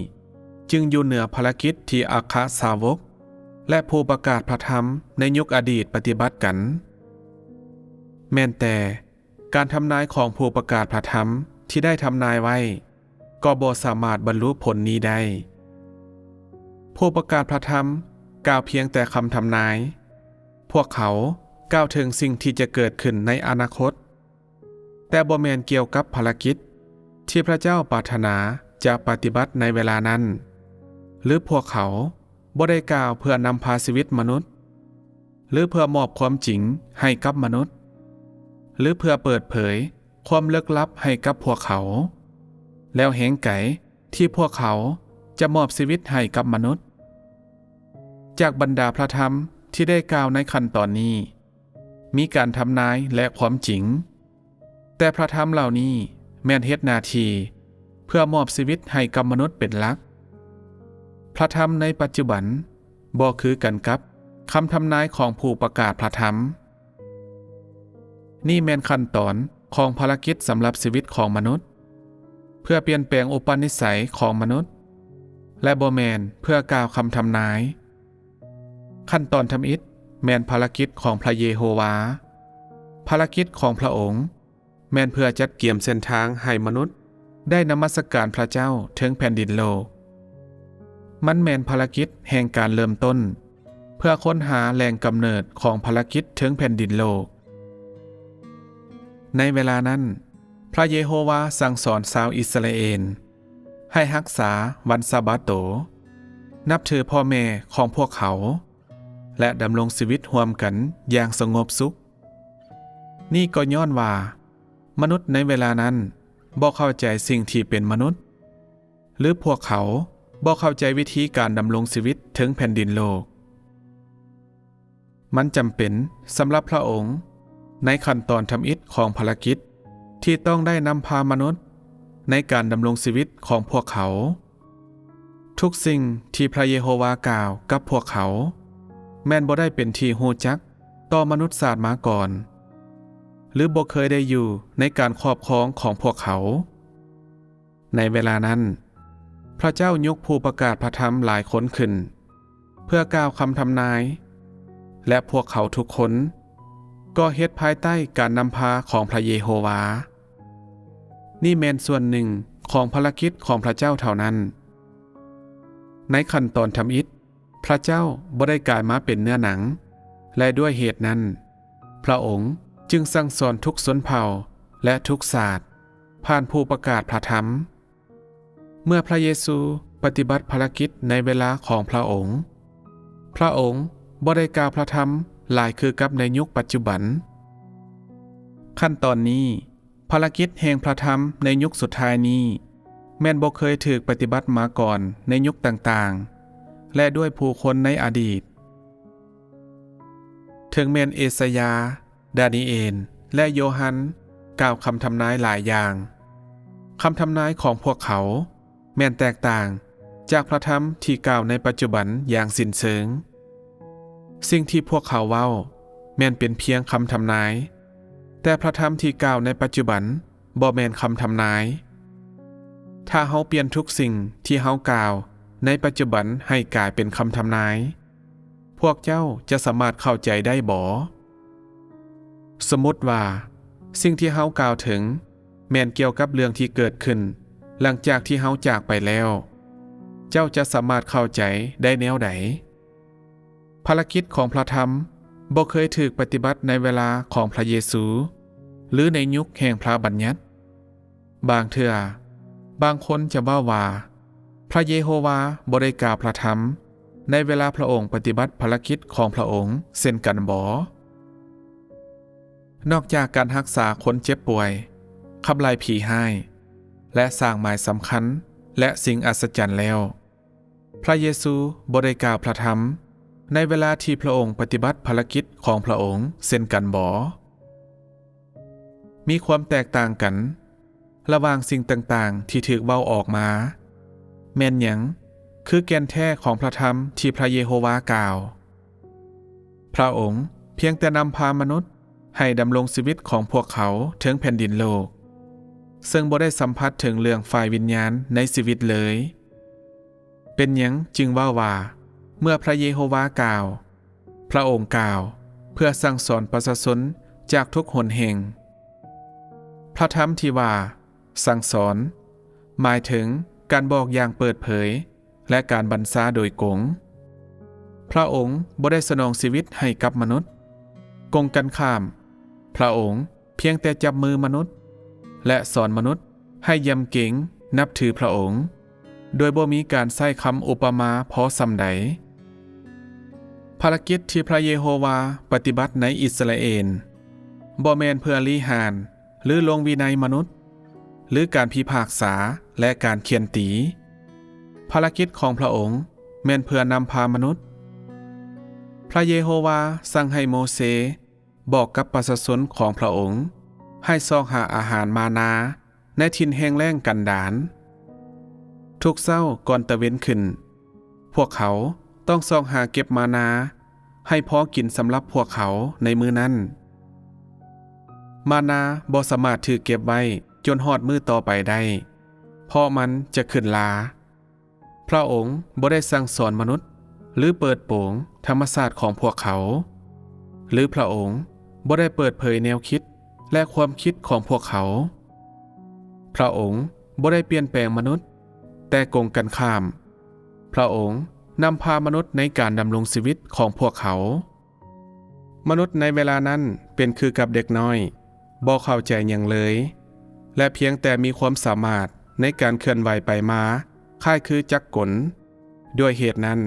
ຈຶ່ງຢູ່ເໜືອພາລະກິດທີ່ອັກຄະສາວົກ ແລະ ຜູ້ປະກາດພຣະທຳໃນຍຸກອະດີດປະຕິບັດກັນ. ແມ່ນແຕ່ການທຳນາຍຂອງຜູ້ປະກາດພຣະທຳທີ່ໄດ້ທຳນາຍໄວ້ ກໍບໍ່ສາມາດບັນລຸຜົນນີ້ໄດ້. ຜູ້ປະກາດພຣະທຳກ່າວພຽງແຕ່ຄຳທຳນາຍ. ພວກເຂົາກ່າວເຖິງສິ່ງທີ່ຈະເກີດຂຶ້ນໃນອະນາຄົດ, ແຕ່ບໍ່ແມ່ນກ່ຽວກັບພາລະກິດທີ່ພຣະເຈົ້າປາດຖະໜາຈະປະຕິບັດໃນເວລານັ້ນ, ຫຼື ພວກເຂົາບໍ່ໄດ້ກ່າວເພື່ອນຳພາຊີວິດມະນຸດ, ຫຼື ເພື່ອມອບຄວາມຈິງໃຫ້ກັບມະນຸດ, ຫຼື ເພື່ອເປີດເຜີຍຄວາມເລິກລັບໃຫ້ກັບພວກເຂົາ, ແລ້ວແຮງໄກທີ່ພວກເຂົາຈະມອບຊີວິດໃຫ້ກັບມະນຸດ. ຈາກບັນດາພຣະທຳທີ່ໄດ້ກ່າວໃນຂັ້ນຕອນນີ້, ມີການທຳນາຍ ແລະ ຄວາມຈິງ, ແຕ່ພຣະທຳເຫຼົ່ານີ້ແມ່ນເຮັດໜ້າທີ່ເພື່ອມອບຊີວິດໃຫ້ກັບມະນຸດເປັນຫຼັກ. ພຣະທຳໃນປັດຈຸບັນບໍ່ຄືກັນກັບຄຳທຳນາຍຂອງຜູ້ປະກາດພຣະທຳ. ນີ້ແມ່ນຂັ້ນຕອນຂອງພາລະກິດສຳລັບຊີວິດຂອງມະນຸດ, ເພື່ອປ່ຽນແປງອຸປະນິໄສຂອງມະນຸດ, ແລະ ບໍ່ແມ່ນເພື່ອກ່າວຄຳທຳນາຍ. ຂັ້ນຕອນທຳອິດແມ່ນພາລະກິດຂອງພຣະເຢໂຮວາ. ພາລະກິດຂອງພຣະອົງແມ່ນເພື່ອຈັດກຽມເສັ້ນທາງໃຫ້ມະນຸດໄດ້ນະມັດສະການພຣະເຈົ້າເທິງແຜ່ນດິນໂລກ. ມັນແມ່ນພາລະກິດແຫ່ງການເລີ່ມຕົ້ນ ເພື່ອຄົ້ນຫາແຫຼ່ງກຳເນີດຂອງພາລະກິດເທິງແຜ່ນດິນໂລກ. ໃນເວລານັ້ນ, ພຣະເຢໂຮວາສັ່ງສອນຊາວອິດສະຣາເອນໃຫ້ຮັກສາວັນສະບາໂຕ, ນັບຖືພໍ່ແມ່ຂອງພວກເຂົາ ແລະ ດຳລົງຊີວິດຮ່ວມກັນຢ່າງສະຫງົບສຸກ. ນີ້ກໍຍ້ອນວ່າ ມະນຸດໃນເວລານັ້ນບໍ່ເຂົ້າໃຈສິ່ງທີ່ເປັນມະນຸດ ຫຼືພວກເຂົາບໍ່ເຂົ້າໃຈວິທີການດຳລົງຊີວິດເທິງແຜ່ນດິນໂລກ. ມັນຈຳເປັນສຳລັບພຣະອົງໃນຂັ້ນຕອນທຳອິດຂອງພາລະກິດທີ່ຕ້ອງໄດ້ນຳພາມະນຸດໃນການດຳລົງຊີວິດຂອງພວກເຂົາ. ທຸກສິ່ງທີ່ພຣະເຢໂຮວາກ່າວກັບພວກເຂົາ ແມ່ນບໍ່ໄດ້ເປັນທີ່ຮູ້ຈັກຕໍ່ມະນຸດຊາດມາກ່ອນ ຫຼືບໍ່ເຄີຍໄດ້ຢູ່ໃນການຄອບຄອງຂອງພວກເຂົາ. ໃນເວລານັ້ນ, ພຣະເຈົ້າຍົກຜູ້ປະກາດພຣະທຳຫຼາຍຄົນຂຶ້ນ ເພື່ອກ່າວຄຳທຳນາຍ ແລະ ພວກເຂົາທຸກຄົນກໍເຮັດພາຍໃຕ້ການນຳພາຂອງພຣະເຢໂຮວາ. ນີ້ແມ່ນສ່ວນໜຶ່ງຂອງພາລະກິດຂອງພຣະເຈົ້າເທົ່ານັ້ນ. ໃນຂັ້ນຕອນທຳອິດ, ພຣະເຈົ້າບໍ່ໄດ້ກາຍມາເປັນເນື້ອໜັງ ແລະ ດ້ວຍເຫດນັ້ນ, ພຣະອົງຈຶ່ງສັ່ງສອນທຸກຊົນເຜົ່າ ແລະ ທຸກຊາດ ຜ່ານຜູ້ປະກາດພຣະທຳ. ເມື່ອພຣະເຢຊູປະຕິບັດພາລະກິດໃນເວລາຂອງພຣະອົງ, ພຣະອົງບໍ່ໄດ້ກ່າວພຣະທຳຫຼາຍຄືກັບໃນຍຸກປັດຈຸບັນ. ຂັ້ນຕອນນີ້, ພາລະກິດແຫ່ງພຣະທຳໃນຍຸກສຸດທ້າຍນີ້ ແມ່ນບໍ່ເຄີຍຖືກປະຕິບັດມາກ່ອນໃນຍຸກຕ່າງໆ ແລະ ດ້ວຍຜູ້ຄົນໃນອະດີດ. ເຖິງແມ່ນເອສາຍາ, ດານີເອນ ແລະ ໂຢຮັນກ່າວຄຳທຳນາຍຫຼາຍຢ່າງ, ຄຳທຳນາຍຂອງພວກເຂົາແມ່ນແຕກຕ່າງຈາກພຣະທຳທີ່ກ່າວໃນປັດຈຸບັນຢ່າງສິ້ນເຊີງ. ສິ່ງທີ່ພວກເຂົາເວົ້າແມ່ນເປັນພຽງຄຳທຳນາຍ, ແຕ່ພຣະທຳທີ່ກ່າວໃນປັດຈຸບັນບໍ່ແມ່ນຄຳທຳນາຍ. ຖ້າເຮົາປ່ຽນທຸກສິ່ງທີ່ເຮົາກ່າວໃນປັດຈຸບັນໃຫ້ກາຍເປັນຄຳທຳນາຍ, ພວກເຈົ້າຈະສາມາດເຂົ້າໃຈໄດ້ບໍ? ສົມມຸດວ່າສິ່ງທີ່ເຮົາກ່າວເຖິງແມ່ນກ່ຽວກັບເລື່ອງທີ່ເກີດຂຶ້ນຫຼັງຈາກທີ່ເຮົາຈາກໄປແລ້ວ, ເຈົ້າຈະສາມາດເຂົ້າໃຈໄດ້ແນວໃດ? ພາລະກິດຂອງພຣະທຳບໍ່ເຄີຍຖືກປະຕິບັດໃນເວລາຂອງພຣະເຢຊູ ຫຼື ໃນຍຸກແຫ່ງພຣະບັນຍັດ. ບາງເທື່ອ, ບາງຄົນຈະເວົ້າວ່າ ພຣະເຢໂຮວາບໍ່ໄດ້ກ່າວພຣະທຳໃນເວລາພຣະອົງປະຕິບັດພາລະກິດຂອງພຣະອົງເຊັ່ນກັນບໍ? ນອກຈາກການຮັກສາຄົນເຈັບປ່ວຍ, ຂັບໄລ່ຜີຮ້າຍ ແລະ ສ້າງໝາຍສຳຄັນ ແລະ ສິ່ງອັດສະຈັນແລ້ວ, ພຣະເຢຊູບໍ່ໄດ້ກ່າວພຣະທຳໃນເວລາທີ່ພຣະອົງປະຕິບັດພາລະກິດຂອງພຣະອົງເຊັ່ນກັນບໍ? ມີຄວາມແຕກຕ່າງກັນລະຫວ່າງສິ່ງຕ່າງໆທີ່ຖືກເວົ້າອອກມາ. ແມ່ນຫຍັງຄືແກ່ນແທ້ຂອງພຣະທຳທີ່ພຣະເຢໂຮວາກ່າວ? ພຣະອົງພຽງແຕ່ນຳພາມະນຸດໃຫ້ດຳລົງຊີວິດຂອງພວກເຂົາເທິງແຜ່ນດິນໂລກ, ເຊິ່ງບໍ່ໄດ້ສຳຜັດເຖິງເລື່ອງຝ່າຍວິນຍານໃນຊີວິດເລີຍ. ເປັນຫຍັງຈຶ່ງເວົ້າວ່າ ເມື່ອພຣະເຢໂຮວາກ່າວ, ພຣະອົງກ່າວເພື່ອສັ່ງສອນປະຊາຊົນຈາກທຸກຫົນແຫ່ງ? ພຣະທຳທີ່ວ່າສັ່ງສອນ ໝາຍເຖິງການບອກຢ່າງເປີດເຜີຍ ແລະ ການບັນຊາໂດຍກົງ. ພຣະອົງບໍ່ໄດ້ສະໜອງຊີວິດໃຫ້ກັບມະນຸດ. ກົງກັນຂ້າມ, ພຣະອົງພຽງແຕ່ຈັບມືມະນຸດ ແລະ ສອນມະນຸດໃຫ້ຢຳເກງນັບຖືພຣະອົງ, ໂດຍບໍ່ມີການໃຊ້ຄຳອຸປະມາພໍສ່ຳໃດ. ພາລະກິດທີ່ພຣະເຢໂຮວາປະຕິບັດໃນອິດສະຣາເອນ ບໍ່ແມ່ນເພື່ອລິຫານ ຫຼື ລົງວິໄນມະນຸດ, ຫຼື ການພິພາກສາ ແລະ ການຂ້ຽນຕີ. ພາລະກິດຂອງພຣະອົງແມ່ນເພື່ອນຳພາມະນຸດ. ພຣະເຢໂຮວາສັ່ງໃຫ້ໂມເຊບອກກັບປະຊາຊົນຂອງພຣະອົງໃຫ້ຊອກຫາອາຫານມານາໃນຖິ່ນແຫ້ງແລ້ງກັນດານ. ທຸກເຊົ້າກ່ອນຕາເວັນຂຶ້ນ, ພວກເຂົາຕ້ອງຊອກຫາເກັບມານາໃຫ້ພໍກິນສຳລັບພວກເຂົາໃນມື້ນັ້ນ. ມານາບໍ່ສາມາດຖືກເກັບໄວ້ຈົນຮອດມື້ຕໍ່ໄປໄດ້, ເພາະມັນຈະຂຶ້ນລາ. ພຣະອົງບໍ່ໄດ້ສັ່ງສອນມະນຸດ ຫຼື ເປີດໂປງທຳມະຊາດຂອງພວກເຂົາ, ຫຼື ພຣະອົງບໍ່ໄດ້ເປີດເຜີຍແນວຄິດ ແລະ ຄວາມຄິດຂອງພວກເຂົາ. ພຣະອົງບໍ່ໄດ້ປ່ຽນແປງມະນຸດ, ແຕ່ກົງກັນຂ້າມ, ພຣະອົງນຳພາມະນຸດໃນການດຳລົງຊີວິດຂອງພວກເຂົາ. ມະນຸດໃນເວລານັ້ນເປັນຄືກັບເດັກນ້ອຍ, ບໍ່ເຂົ້າໃຈຫຍັງເລີຍ ແລະ ພຽງແຕ່ມີຄວາມສາມາດໃນການເຄື່ອນໄຫວໄປມາຄ້າຍຄືຈັກກົນ. ດ້ວຍເຫດນັ້ນ,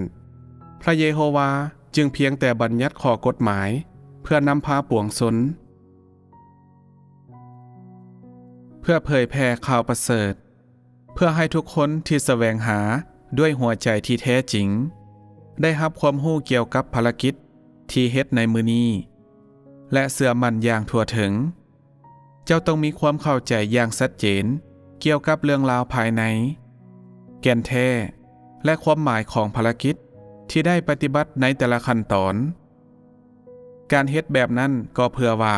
ພຣະເຢໂຮວາຈຶ່ງພຽງແຕ່ບັນຍັດຂໍ້ກົດໝາຍເພື່ອນຳພາປວງຊົນ. ພື່ອເຜີຍແຜ່ຂ່າວປະເສີດ, ເພື່ອໃຫ້ທຸກຄົນທີ່ສະແຫວງຫາດ້ວຍຫົວໃຈທີ່ແທ້ຈິງ ໄດ້ຮັບຄວາມຮູ້ກ່ຽວກັບພາລະກິດທີ່ເຮັດໃນມື້ນີ້ ແລະ ເຊື່ອໝັ້ນຢ່າງທົ່ວເຖິງ. ເຈົ້າຕ້ອງມີຄວາມເຂົ້າໃຈຢ່າງຊັດເຈນກ່ຽວກັບເລື່ອງລາວພາຍໃນ, ແກ່ນແທ້ ແລະ ຄວາມໝາຍຂອງພາລະກິດທີ່ໄດ້ປະຕິບັດໃນແຕ່ລະຂັ້ນຕອນ. ການເຮັດແບບນັ້ນກໍເພື່ອວ່າ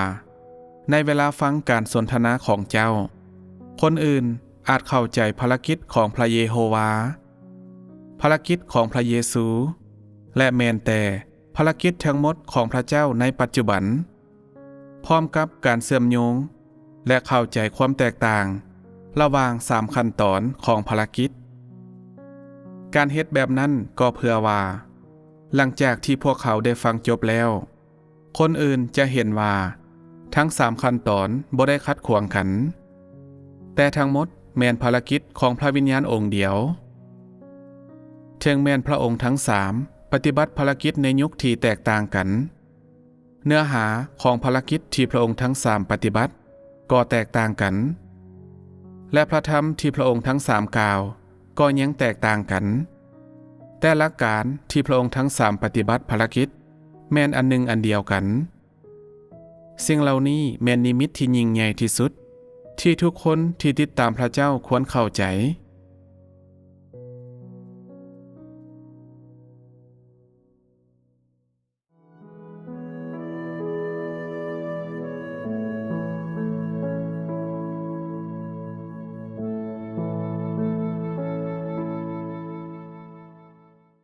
ໃນເວລາຟັງການສົນທະນາຂອງເຈົ້າ, ຄົນອື່ນອາດເຂົ້າໃຈພາລະກິດຂອງພະເຢໂຮວາ, ພາລະກິດຂອງພະເຢຊູ ແລະ ແມ່ນແຕ່ພາລະກິດທັງໝົດຂອງພະເຈົ້າໃນປັດຈຸບັນ, ພ້ອມກັບການເຊື່ອມໂຍງ ແລະ ເຂົ້າໃຈຄວາມແຕກຕ່າງລະຫວ່າງສາມຂັ້ນຕອນຂອງພາລະກິດ. ການເຮັດແບບນັ້ນກໍເພື່ອວ່າ ຫຼັງຈາກທີ່ພວກເຂົາໄດ້ຟັງຈົບແລ້ວ, ຄົນອື່ນຈະເຫັນວ່າທັງສາມຂັ້ນຕອນບໍ່ໄດ້ຂັດຂວາງກັນ, ແຕ່ທັງໝົດແມ່ນພາລະກິດຂອງພະວິນຍານອົງດຽວ. ເຖິງແມ່ນພະອົງທັງສາມປະຕິບັດພາລະກິດໃນຍຸກທີ່ແຕກຕ່າງກັນ, ເນື້ອຫາຂອງພາລະກິດທີ່ພະອົງທັງສາມປະຕິບັດກໍແຕກຕ່າງກັນ, ແລະ ພະທຳທີ່ພະອົງທັງສາມກ່າວກໍຍັງແຕກຕ່າງກັນ, ແຕ່ຫຼັກການທີ່ພະອົງທັງສາມປະຕິບັດພາລະກິດແມ່ນອັນໜຶ່ງອັນດຽວກັນ. ສິ່ງເຫຼົ່ານີ້ແມ່ນນິມິດທີ່ຍິ່ງໃຫຍ່ທີ່ສຸດ ທີ່ທຸກຄົນທີ່ຕິດຕາມພະເຈົ້າຄວນເຂົ້າໃຈ.